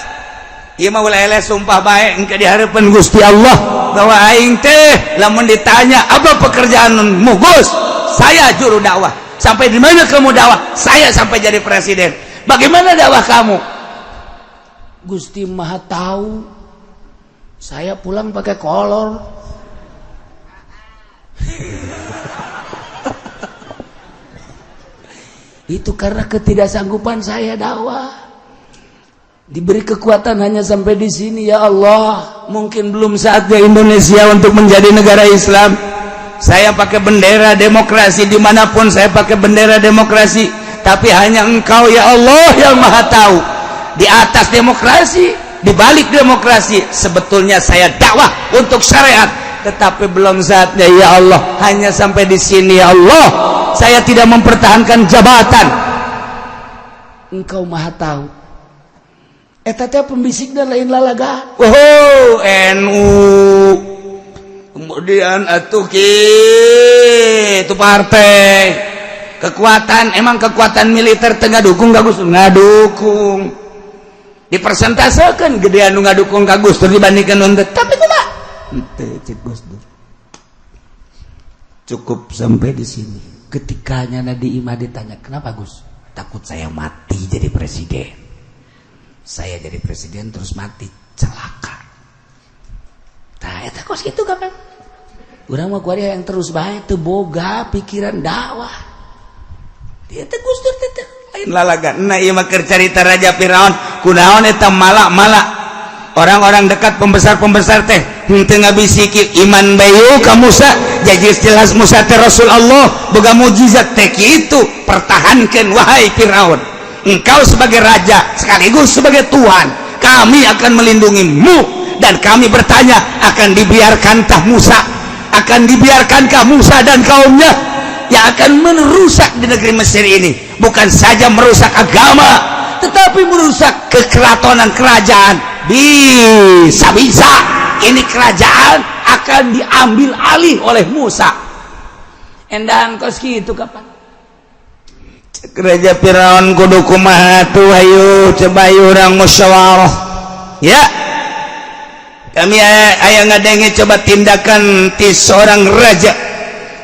ieu mah ulah eleh, sumpah bae engke di hareupeun Gusti Allah bahwa aing teh lamun ditanya apa pekerjaanmu, Gus, saya juru dakwah. Sampai di mana kamu dakwah? Saya sampai jadi presiden. Bagaimana dakwah kamu? Gusti Maha tahu. Saya pulang pakai kolor. Itu karena ketidaksanggupan saya dakwah. Diberi kekuatan hanya sampai di sini, ya Allah. Mungkin belum saatnya Indonesia untuk menjadi negara Islam. Saya pakai bendera demokrasi, dimanapun saya pakai bendera demokrasi. Tapi hanya Engkau ya Allah yang Maha Tahu. Di atas demokrasi, di balik demokrasi, sebetulnya saya dakwah untuk syariat. Tetapi belum saatnya ya Allah. Hanya sampai di sini ya Allah. Saya tidak mempertahankan jabatan. Engkau Maha Tahu. Eta teh pembisikna lain lalaga. Oh, NU. Kemudian atuh itu partai. Kekuatan, emang kekuatan militer tengah dukung ka Gus Dur? Ngadukung. Dipersentasekan gedean nu ngadukung ka Gus Dur dibandingkan nu henteu. Tapi kumaha? Henteu cek Gus Dur. Cukup sampai di sini. Ketika nyana di imah ditanya, "Kenapa Gus?" "Takut saya mati jadi presiden. Saya jadi presiden terus mati, celaka." Tah eta kos kitu kapan? Urang mah kuari yang terus bae teu boga pikiran dakwah. Dia teh Gus Dur teh lain lalaga. Nah ieu mah keur carita Raja Firaun, kunaon eta malak-malak orang-orang dekat pembesar-pembesar teh henteu ngabisiki iman bayu ka Musa, jadi jelas Musa teh Rasul Allah, boga mujizat teh kitu. Pertahankan wahai Firaun, engkau sebagai raja sekaligus sebagai Tuhan, kami akan melindungimu. Dan kami bertanya, akan dibiarkankah Musa, akan dibiarkankah Musa dan kaumnya yang akan merusak di negeri Mesir ini, bukan saja merusak agama tetapi merusak kekeratonan kerajaan. Bisa-bisa ini kerajaan akan diambil alih oleh Musa. Endang kos kitu kapan? Cek Raja Firaun, kudu kumaha tuh? Ayo coba ayo urang musyawarah. Ya, kami aya ngadenge coba tindakan ti seorang raja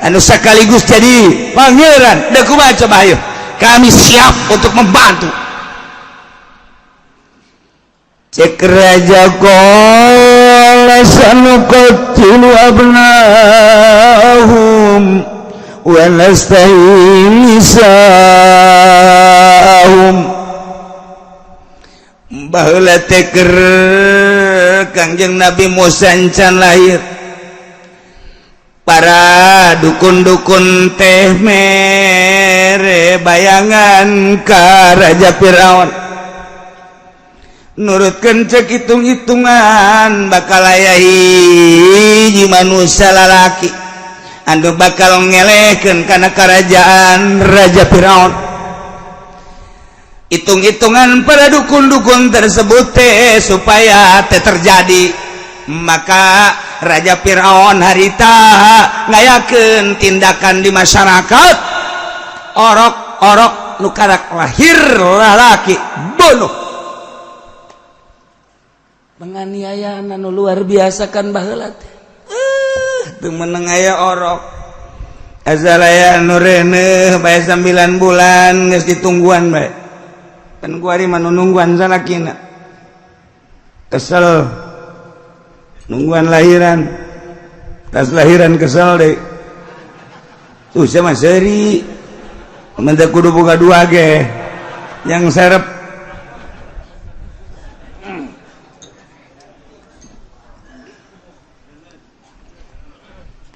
anu sekaligus jadi pangeran. Da kumaha coba? Ayo, kami siap untuk membantu. Cek raja, qala sanuqattilu abnahum wa nastahyi nisa'ahum. Baheula teh keur Kangjeng Nabi Musa encan lahir, para dukun-dukun teh mere bayangan ka Raja Firaun, nurutkeun cek hitung-hitungan bakal aya hiji manusia lalaki anu bakal ngelehkeun kana kerajaan Raja Firaun. Hitung-hitungan para dukun-dukun tersebut teh supaya teh terjadi, maka Raja Firaun harita ngayakeun tindakan di masyarakat, orok-orok nu karak lahir lalaki bunuh. Penganiayaan anu luar biasa kan baheula teh. Teu meunang aya orok asal aya nu reuneuh bae, 9 bulan geus ditungguan bae. Kan kuari mah nu nungguan salakina kesel, nungguan lahiran, tas lahiran kesel deh. Tuh sama seri Mentak kudu boga dua ge yang serep.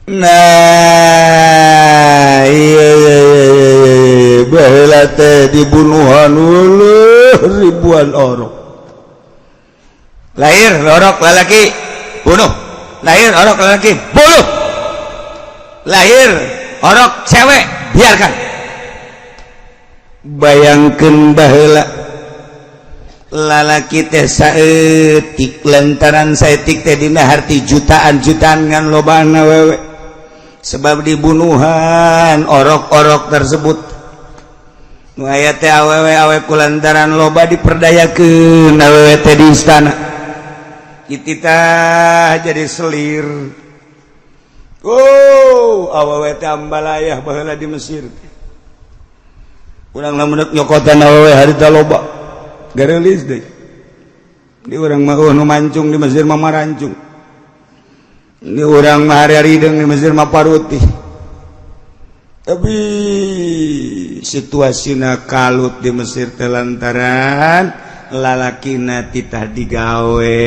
Nah iya, iya, iya, baheula teh dibunuhan uluh ribuan orang. Lahir orok lalaki, bunuh. Lahir orok lalaki, bunuh. Lahir orok cewek, biarkan. Bayangkeun baheula lalaki teh saeutik, lantaran saeutik teh dina harti jutaan-jutaan ngan lobana wewe, sebab dibunuhan orok-orok tersebut. Nu aya teh awewe awe, kulantaran loba diperdayakeun awewe teh di istana kita jadi selir. Oh, awewe teh ambalayah baheula di Mesir. Urang lamun nyokotan awewe harita loba gareulis deui. Di urang mah, oh, nu mancung di Mesir mah marancung. Ini orang hari-hari di Mesir mah paruti. Tapi situasina kalut di Mesir teh lantaran lalakina titah digawe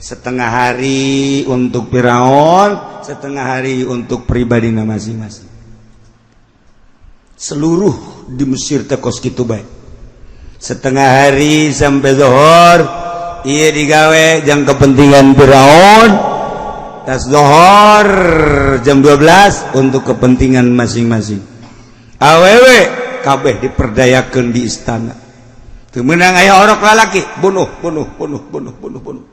setengah hari untuk Firaun, setengah hari untuk pribadi masing-masing. Seluruh di Mesir teh kos kitu bae. Setengah hari sampai zuhur iya digawe jang kepentingan Firaun, tas zuhur jam 12 untuk kepentingan masing-masing. Awewe kabeh diperdayakan di istana. Teu meunang aya orok lalaki, bunuh, bunuh, bunuh, bunuh, bunuh, bunuh.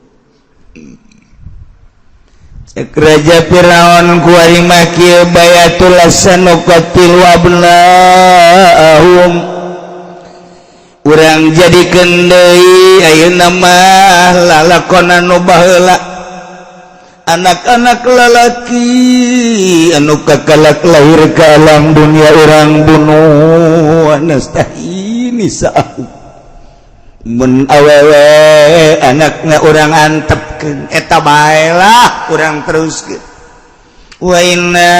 Cek Raja Firaun kuari mah kieu bayatul sanuqatilu abnahum. Urang jadikeun deui ayeuna mah lalakonan nu baheula. Anak-anak lalaki anu kakalak lahir ke alam dunia urang bunuh, nastahyi nisa'ahum. Mun awewe anakna urang antepkeun, eta bae lah urang teruskeun. Wa inna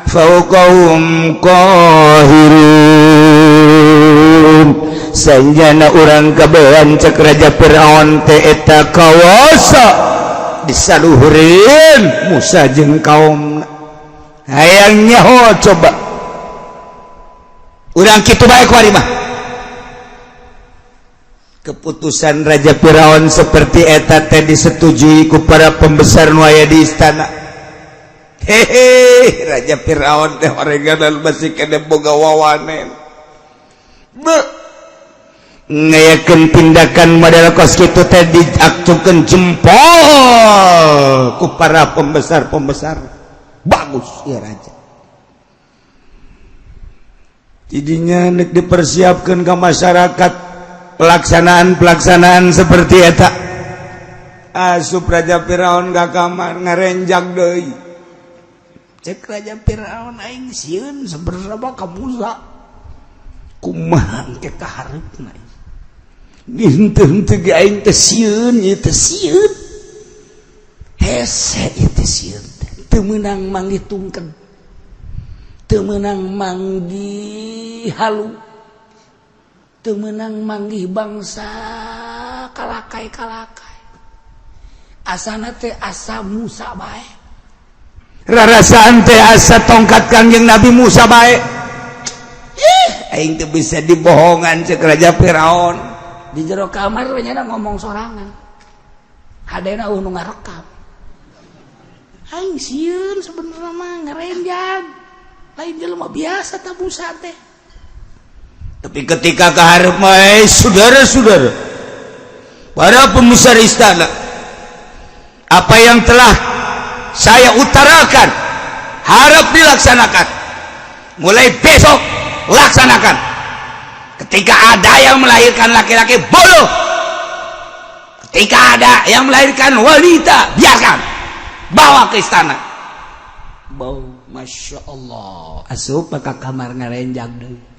fawqahum qahirun. Sanjana urang kabehan cek Raja Fir'aun teh eta kawasa disaluhureun Musa jeung kaumna. Hayang nyaho coba urang kitu bae kuari mah. Keputusan Raja Firaun seperti eta teh disetujui ku para pembesar nu aya di istana. Hehe, Raja Firaun teh oreganan masih kene boga wawanen. Be ngayakeun tindakan model kos kitu teh diacungkeun jempol ku para pembesar-pembesar. Bagus ya raja. Tidinya nek dipersiapkan ke masyarakat pelaksanaan-pelaksanaan seperti eta. Asup Raja Firaun ka kamar ngarenjak deui. Cek Raja Firaun, aing sieun sebenarnya ka Musa. Kumaha engke kahareupna? Henteu henteu ge aing teh sieun, ieu teh sieun. Hese ieu teh sieun. Teu meunang manggih tungken. Teu meunang manggih halu. Teu meunang manggih bangsa kalakai-kalakai. Asana teh asa Musa bae. Rarasaan teh asa tongkat Kangjeng Nabi Musa bae. Ih, aing teu bisa dibohongan cek Raja Firaun. Di jero kamar we nya ngomong sorangan. Hadena eueuh nu ngarekam. Aing sieun sebenarnya mah ngarenjag. Lain jelema biasa ta Musa teh. Tapi ketika kaharep mah, saudara-saudara, para pembesar istana, apa yang telah saya utarakan harap dilaksanakan. Mulai besok laksanakan. Ketika ada yang melahirkan laki-laki, bunuh. Ketika ada yang melahirkan wanita, biarkan, bawa ke istana. Bau, masya Allah. Asup ka kamar ngarenjag deui.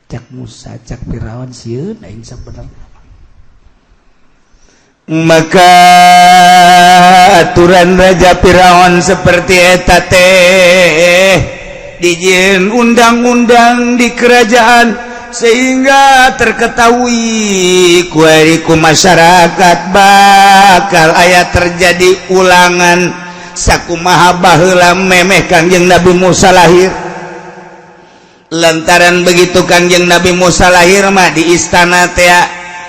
Cak Musa, cak Firaun sieun aing sabenerna. Maka aturan Raja Firaun seperti eta teh dijieun undang-undang di kerajaan sehingga terketahui kuari ku masyarakat bakal aya terjadi ulangan sakumaha baheula memeh Kangjeng Nabi Musa lahir. Lantaran begitu Kangjeng Nabi Musa lahir mah di istana teh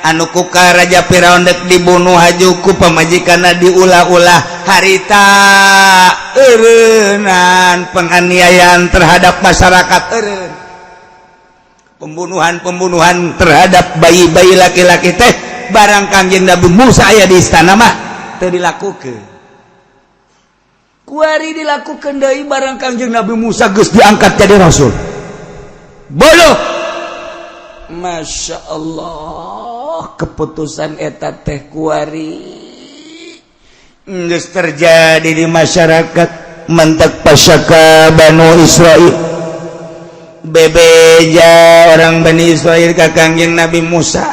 anu ku ka Raja Firaun dek dibunuh haju ku pamajikanna diulah-ulah harita eureunnan penganiayaan terhadap masyarakat, eureun pembunuhan-pembunuhan terhadap bayi-bayi laki-laki teh barang Kangjeng Nabi Musa aya di istana mah teu dilakukeun. Kuari dilakukan deui barang Kangjeng Nabi Musa geus diangkat jadi rasul. Bolo. Masya Allah, keputusan eta teh kuari geus terjadi di masyarakat mentak pasyaka Banu Israel. Bebeja orang Bani Israel ka Kangjeng Nabi Musa.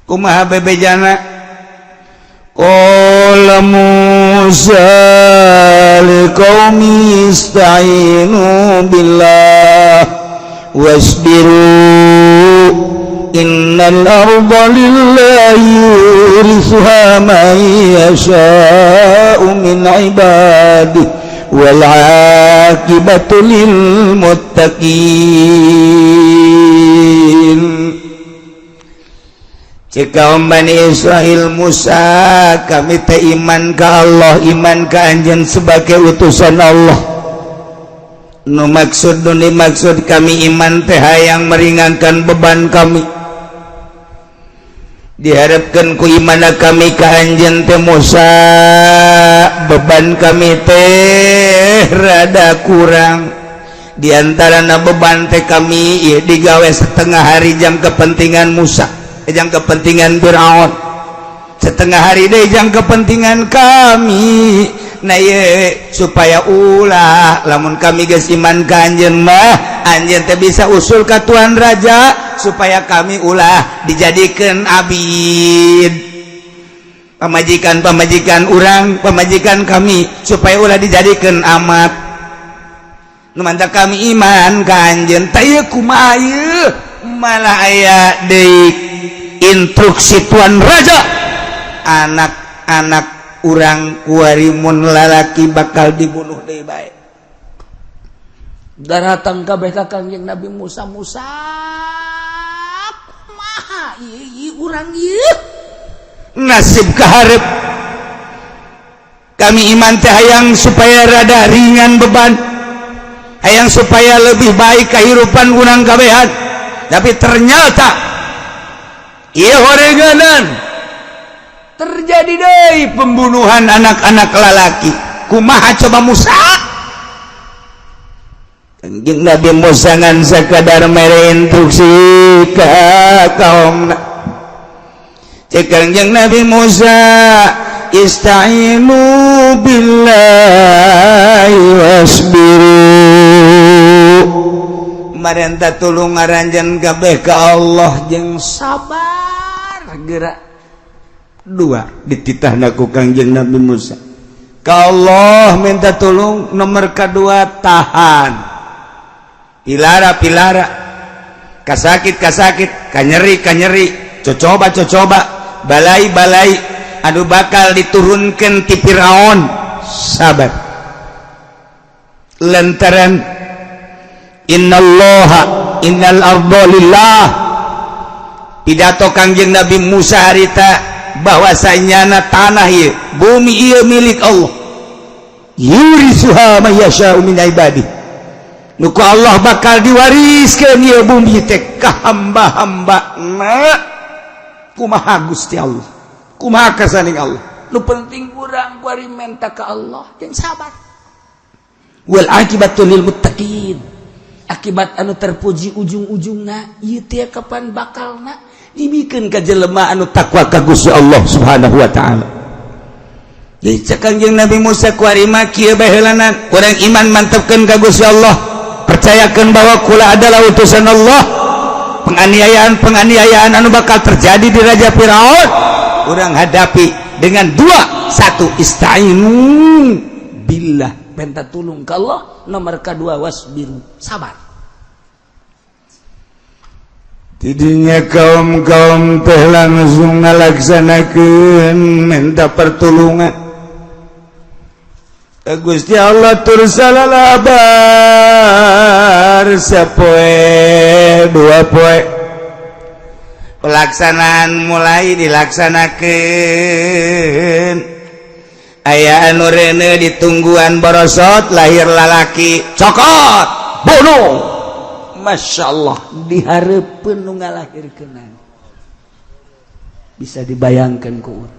Kumaha bebejana? Qala Musa liqaumi ista'inu billah wasbiru innal arda lillahi yurithuha man yasha'u min ibadihi wal 'aqibatu lil muttaqin. Cek kaum Bani Israel, Musa, kami teh iman ka Allah, iman ka anjeun sebagai utusan Allah. Nu maksud, nu dimaksud kami iman teh hayang meringankan beban kami. Diharapkan ku iman kami ka anjeun teh, Musa, beban kami teh rada kurang. Diantara beban teh kami ieu digawe setengah hari jang kepentingan Musa, jang kepentingan Fir'aun, setengah hari deh jang kepentingan kami. Nah ye, supaya ulah lamun kami geus iman ka anjeun mah, anjeun teh bisa usul ka tuan raja supaya kami ulah dijadikeun abid, pamajikan-pamajikan urang, pamajikan kami supaya ulah dijadikeun amat. Nu mantap kami iman ka anjeun teh. Ieu kumaha ieu, malah aya deui instruksi tuan raja, anak-anak urang kuari mun lalaki bakal dibunuh deui bae. Daratang kabeh ka Kangjeng Nabi Musa. Musa, kumaha ieu urang ieu? Nasib kaharep kami iman teh hayang supaya rada ringan beban, hayang supaya lebih baik kehidupan urang kabehan, tapi ternyata ieu horenganan terjadi deui pembunuhan anak-anak lalaki. Kumaha coba, Musa? Kanjeng Nabi Musa ngan sakadar mere instruksi ka kaumna. Cek Kanjeng Nabi Musa, ista'inu billahi wasbiru, marenta tulung aranjeun kabeh ka Allah jeung sabar. Gerak dua dititahna ku Kangjeng Nabi Musa, ka Allah minta tulung, nomor kedua tahan. Pilara pilara, kasakit kasakit, kanyeri kanyeri, cocoba cocoba, balai balai anu bakal diturunkan ti Firaun, sabar, lantaran innallaha innal arda lillah. Pidato Kangjeng Nabi Musa harita bahwasanya tanah ieu, bumi ieu milik Allah, yuritsuha may yasha'u min ibadi, nu ku Allah bakal diwariskeun ieu bumi teh ka hamba-hamba. Kumaha Gusti Allah, kumaha kasaning Allah? Nu penting urang kuari menta ka Allah jeung sabar. Wal akibatu lil muttaqin. Akibat anu terpuji ujung-ujungna ieu teh kapan bakalna dibikeun ka jelema anu takwa ka Gusti Allah Subhanahu wa taala. Jadi cek Kangjeng Nabi Musa, kuari mah kieu bae heulanan, urang iman mantepkeun ka Gusti Allah, percayakeun bahwa kula adalah utusan Allah. Penganiayaan-penganiayaan anu bakal terjadi di Raja Firaun urang hadapi dengan dua: satu, ista'inu billah, minta tulung ke Allah, nomor kedua wasbiru, sabar. Tidinya kaum-kaum teh langsung ngalaksanakeun minta pertolongan Gusti Allah, tur salalabar sapoe dua poe pelaksanaan mulai dilaksanakan. Aya anu rene ditungguan, borosot lahir lalaki, cokot, bunuh. Masya Allah, diharapkan nu ngalahirkeun, bisa dibayangkan ku urang.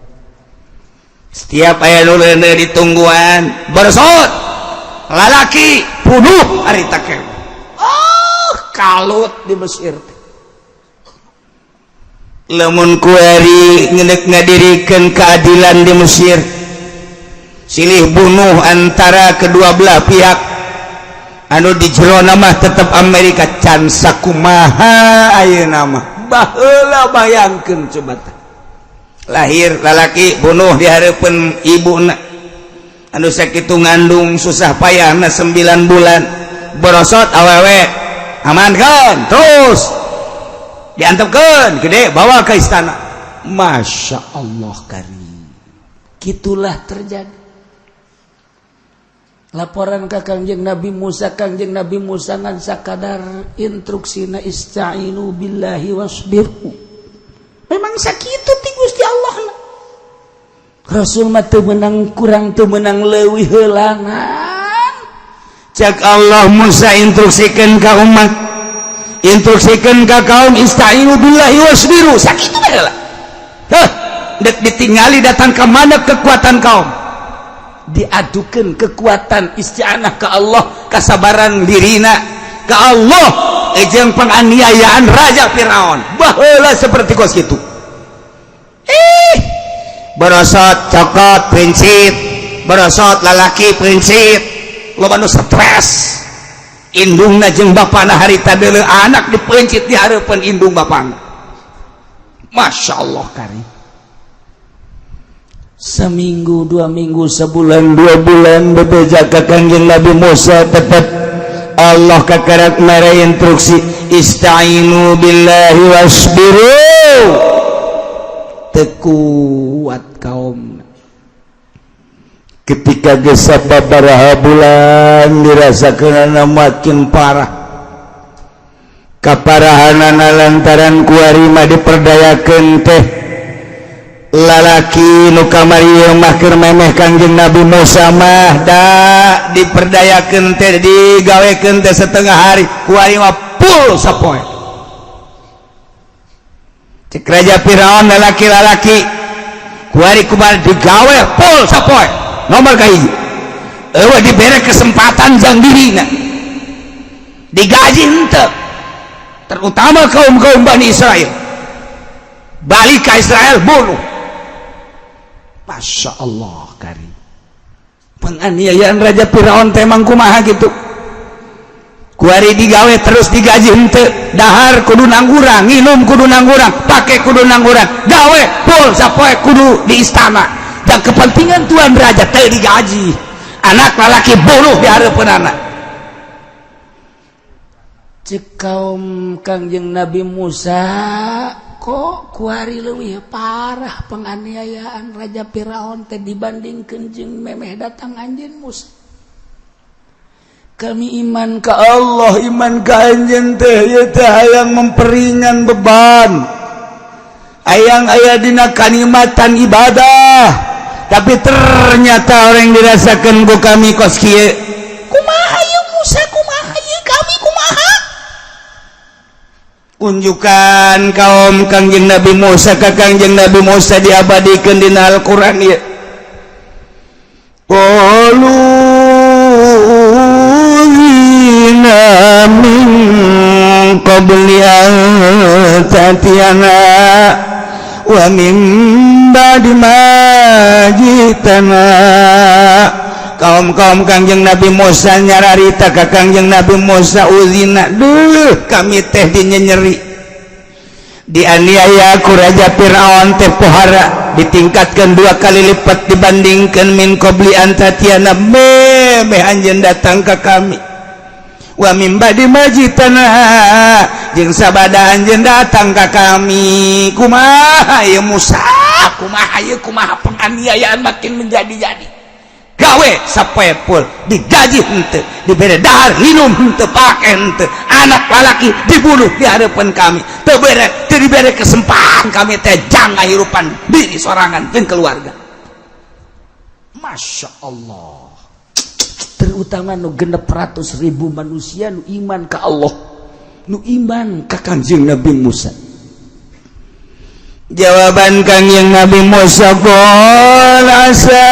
Setiap aya nu rene ditungguan, borosot lalaki, bunuh harita ke. Oh, kalut di Mesir teh. Lamun kuari ngenek ngadirikeun keadilan di Mesir, silih bunuh antara kedua belah pihak, anu di jero nama tetap Amerika can sakumaha ayeuna mah. Baheula bayangkeun coba teh. Lahir lalaki bunuh di hareupeun ibuna anu sakitu ngandung susah payahna 9 bulan, borosot awewe, amankan terus diantepkeun gede bawa ke istana. Masya Allah karim, gitulah terjadi. Laporan ke Kangjeng Nabi Musa, Kangjeng Nabi Musa ngan sakadar instruksina ista'inu billahi wasbiru. Memang sakitu ti Gusti Allah lah. Rasul mah teu meunang kurang teu meunang leuwih heulangan. Cek Allah Musa instruksikeun ka umat, instruksikeun ka kaum, ista'inu billahi wasbiru, sakitu bae lah. Heh, dek ditingali datang ke mana kekuatan kaum, diadukan kekuatan isti'anah ke Allah, kasabaran dirina ke Allah jeung penganiayaan Raja Firaun baheula seperti kos kitu. Borosot cokot prinsip, borosot lalaki prinsip, loba nu stres indungna jeung bapana harita deuleu anak dipencit di hareupeun indung bapana. Masya Allah karim. Seminggu, 2 minggu, sebulan, 2 bulan bebeja ka Kangjeng Nabi Musa, tetap Allah kakarak mere instruksi ista'inu billahi wasbiru. Teu kuat kaum ketika geus sababaraha bulan dirasakeunana makin parah kaparahanana lantaran kuari mah diperdayakeun teh lalaki nu kamari mah keur memeh Kangjeng Nabi Musa mah da diperdayakeun teh digawekeun teh setengah hari, kuari mah full sapoe. Cek Raja Firaun lalaki-lalaki kuari kumaha digawe full sapoe nomor kahiji, eueuh dibere kesempatan jang dirina, digaji henteu, terutama kaum-kaum Bani Israel balik ke Israel bunuh. Masya Allah karim, penganiayaan Raja Firaun teh emang kumaha gitu. Kuari digawe terus digaji henteu, dahar kudu nangurang, nginum kudu nangurang, pake kudu nangurang, gawe full sapoe kudu di istana dan kepentingan tuan raja, teu digaji, anak lalaki bunuh di hareupeun anak. Cek kaum Kangjeng Nabi Musa, kok kuari leuwih parah penganiayaan Raja Firaun teh dibandingkeun jeung memeh datang anjeun Musa? Kami iman ke Allah, iman ke anjeun teh ieu teh hayang memperingan beban, hayang aya dina kanikmatan ibadah, tapi ternyata orang dirasakan ku kami kos kieu. Kumaha ieu Musa, kumaha ieu kami, kumaha? Unjukan kaum Kangjeng Nabi Musa ka Kangjeng Nabi Musa, diabadikeun dina Al-Qur'an ieu. Qalu udzina min qabli an ta'tiyana wa min ba'di ma jitana. Kaum-kaum Kangjeng Nabi Musa nyararita ka Kangjeng Nabi Musa, udzina, duh kami teh dinyenyeri, dianiaya ku Raja Fir'aun teh pohara, ditingkatkan dua kali lipat dibandingkan min qabli an ta'tiyana, memeh anjeun datang ka kami, wa min ba'di ma jitana, jeung sabada anjeun datang ka kami. Kumaha ieu Musa, Kumaha ieu, kumaha penganiayaan makin menjadi-jadi? Gawe sapoe full, digaji henteu, dibere dahar minum henteu, pake henteu, anak lalaki dibunuh di hadapan kami, teu bere, teu dibere kesempatan kami teh jang ngahirupan diri sorangan jeung keluarga. Masya Allah, terutama nu 600.000 manusia nu iman ke Allah, nu iman ka Kangjeng Nabi Musa. Jawaban Kangjeng Nabi Musa, qala asa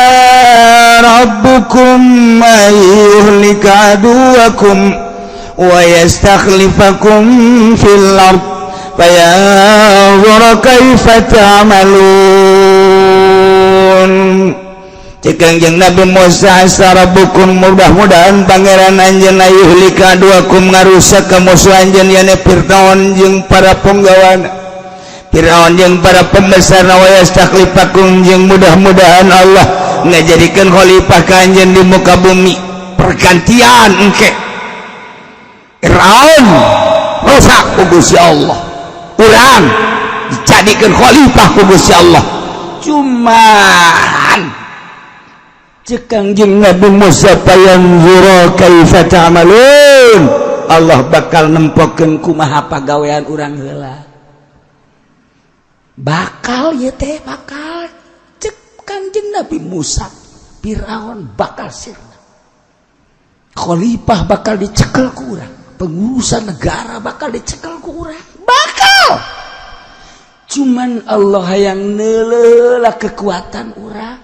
rabbukum ayyuhlika aduwakum wa yastakhlifakum fil ard fayanzura kaifa ta'malun. Cek Kangjeng Nabi Musa, asa rabbukum, mudah-mudahan pangeran anjeun, ayyuhlika aduwakum, ngarusak ka musuh anjeun, yane Fir'aun jeung para punggawana. Fir'aun jeung para pembesar, wa yastakhlifakum, jeung mudah-mudahan Allah ngajadikeun khalifah ka anjeun di muka bumi, pergantian. Engke Fir'aun rusak ku Gusti Allah, urang dijadikeun khalifah ku Gusti Allah. Cuman cek Kangjeng Nabi Musa, fayanzura kaifa ta'malun, Allah bakal nempokeun kumaha pagawean urang heula. Bakal ya teh, bakal. Cek Kanjeng Nabi Musa, Firaun bakal sirna, khalifah bakal dicekel ku urang, pengurusan negara bakal dicekel ku urang, bakal. Cuman Allah yang nelelah kekuatan urang.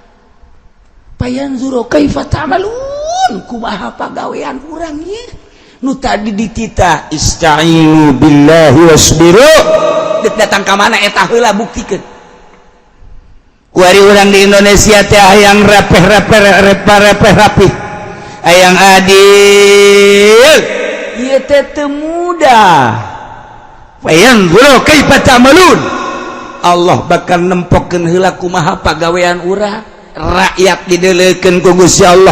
Fayanzuru kaifa ta'malun, kumaha pagawean urang ye nu tadi ditita ista'inu billahi wasbiru. Dek datang ka mana eta heula, buktikeun. Kuari urang di Indonesia teh hayang rapeh-rapeh, repeh rapih, hayang adil. Ieu teh teu mudah. Fayanzuru kaifa ta'malun, Allah bakal nempokeun heula kumaha pagawean urang. Rakyat didelekeun ku Gusti Allah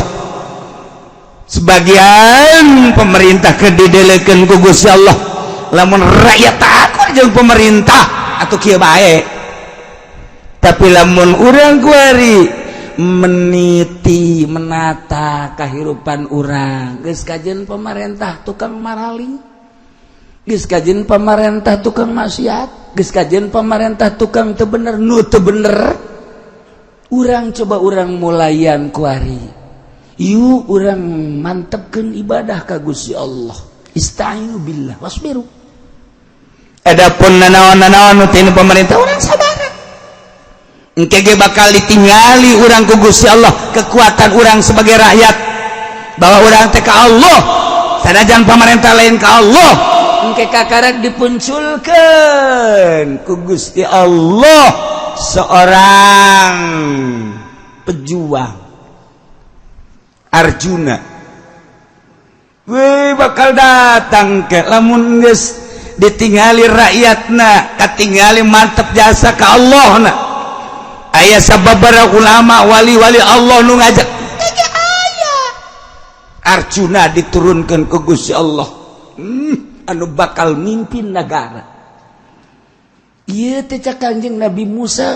sebagian, pemerintah ke didelekeun ku Gusti Allah. Lamun rakyat takut jeung pemerintah atau kieu bae, tapi lamun urang kuari meniti menata kehidupan urang, geus kajen pemerintah tukang maraling, geus kajen pemerintah tukang maksiat, geus kajen pemerintah tukang teu bener, nu teu bener urang coba urang mulayan kuari. Yuk, urang mantepkeun ibadah ka Gusti Allah. Ista'inu billah wasbiru. Adapun nanaon-nanaon nu tinu pemerintah, urang sabar. Engke ge bakal ditinggali urang ku Gusti Allah kekuatan urang sebagai rakyat, bahwa urang teh ka Allah, sanajan pemerintah lain ka Allah. Engke kakarak dipunculkeun ku Gusti Allah seorang pejuang Arjuna we bakal datang ke. Lamun geus ditinggali rakyatna, katingali mantep jasa ka Allah na, aya sababaraha ulama, wali-wali Allah nu ngajak aya Arjuna diturunkan ke Gusti Allah, anu bakal mimpin negara. Ieu teh cak Kanjeng Nabi Musa,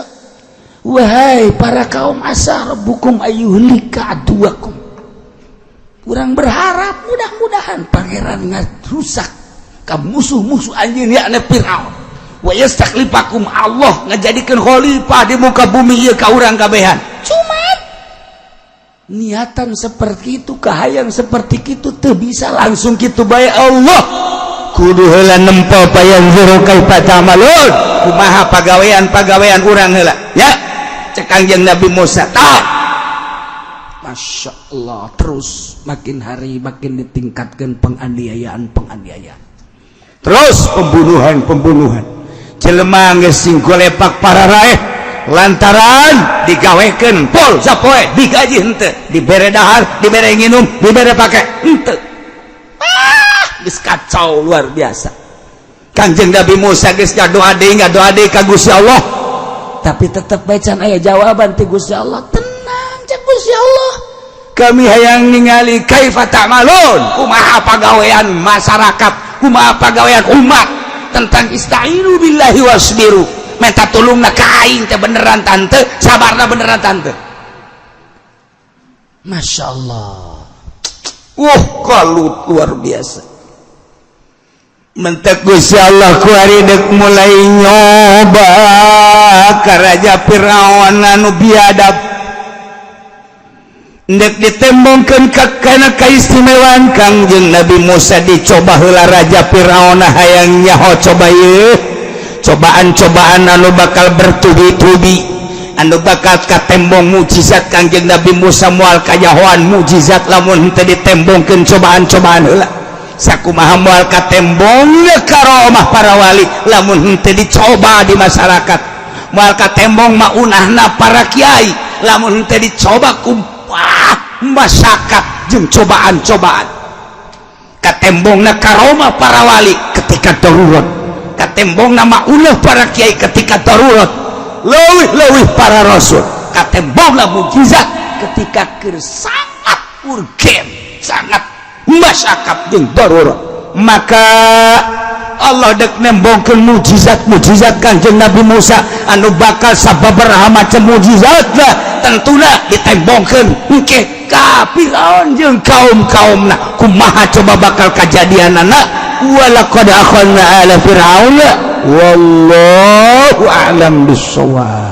wahai para kaum, asa rabbukum ayyuhlika aduwakum. Urang berharap mudah-mudahan pangeran ngarusak ka musuh-musuh anjeun, yakni Firaun, wa yastakhlifakum, Allah ngajadikeun khalifah di muka bumi ieu ka urang kabehan. Cuman niatan seperti itu, kahayang seperti itu teu bisa langsung kitu bae. Allah kudu heula nempo fayanzuru kaifa ta'malun, kumaha pagawean-pagawean urang heula ya. Cek Kangjeng Nabi Musa tak, Masya Allah, terus makin hari makin ditingkatkan penganiayaan penganiayaan, terus pembunuhan pembunuhan. Jelema geus sing golepak para raeh lantaran digawekeun pol sapoe, digaji henteu, dibere dahar, dibere nginum, dibere pake henteu. Ah, geus kacau luar biasa. Kanjeng Nabi Musa geus ngadoa deui, ngadoa deui ka Gusti Allah, tapi tetep bae can aya jawaban ti Gusti Allah. Tenang, cek Gusti Allah, kami hayang ningali kaifa ta'malun, kumaha pagawean masyarakat, kumaha pagawean umat tentang ista'inu billahi wasbiru, minta tolongna ka aing teh beneran tante, sabarna beneran tante. Masya Allah, wah, kalut luar biasa. Mentek Gusti Allah kuari dek mulai nyoba ka Raja Fir'aun anu biadab, dek ditembongkeun ka kana kaistimewaan Kangjeng Nabi Musa. Dicoba heula Raja Fir'aun, hayang nyaho. Coba ieu cobaan-cobaan anu bakal bertubi-tubi, anu bakal katembong mukjizat Kangjeng Nabi Musa. Moal kanyahoan mukjizat lamun henteu ditembongkeun cobaan-cobaan heula. Sakumaha moal katembong karomah para wali lamun henteu dicoba di masyarakat, moal katembong maunahna para kiai lamun henteu dicoba ku masyarakat jeung cobaan-cobaan. Katembongna karomah para wali ketika darurat. Katembong nama ulah para kiai ketika darurat, leuwih-leuwih para rasul. Katembongna mukjizat ketika keur sangat urgen, sangat masyarakat jeung darurat. Maka Allah dek nembongkeun mukjizat-mukjizat Kanjeng Nabi Musa anu bakal sababaraha macam mukjizat lah, tentuna ditembongkeun engke ka Firaun jeung kaum-kaumna. Kumaha coba bakal kajadianana? Walaqad akhadna ala fir'auna, wallahu a'lam bissawab.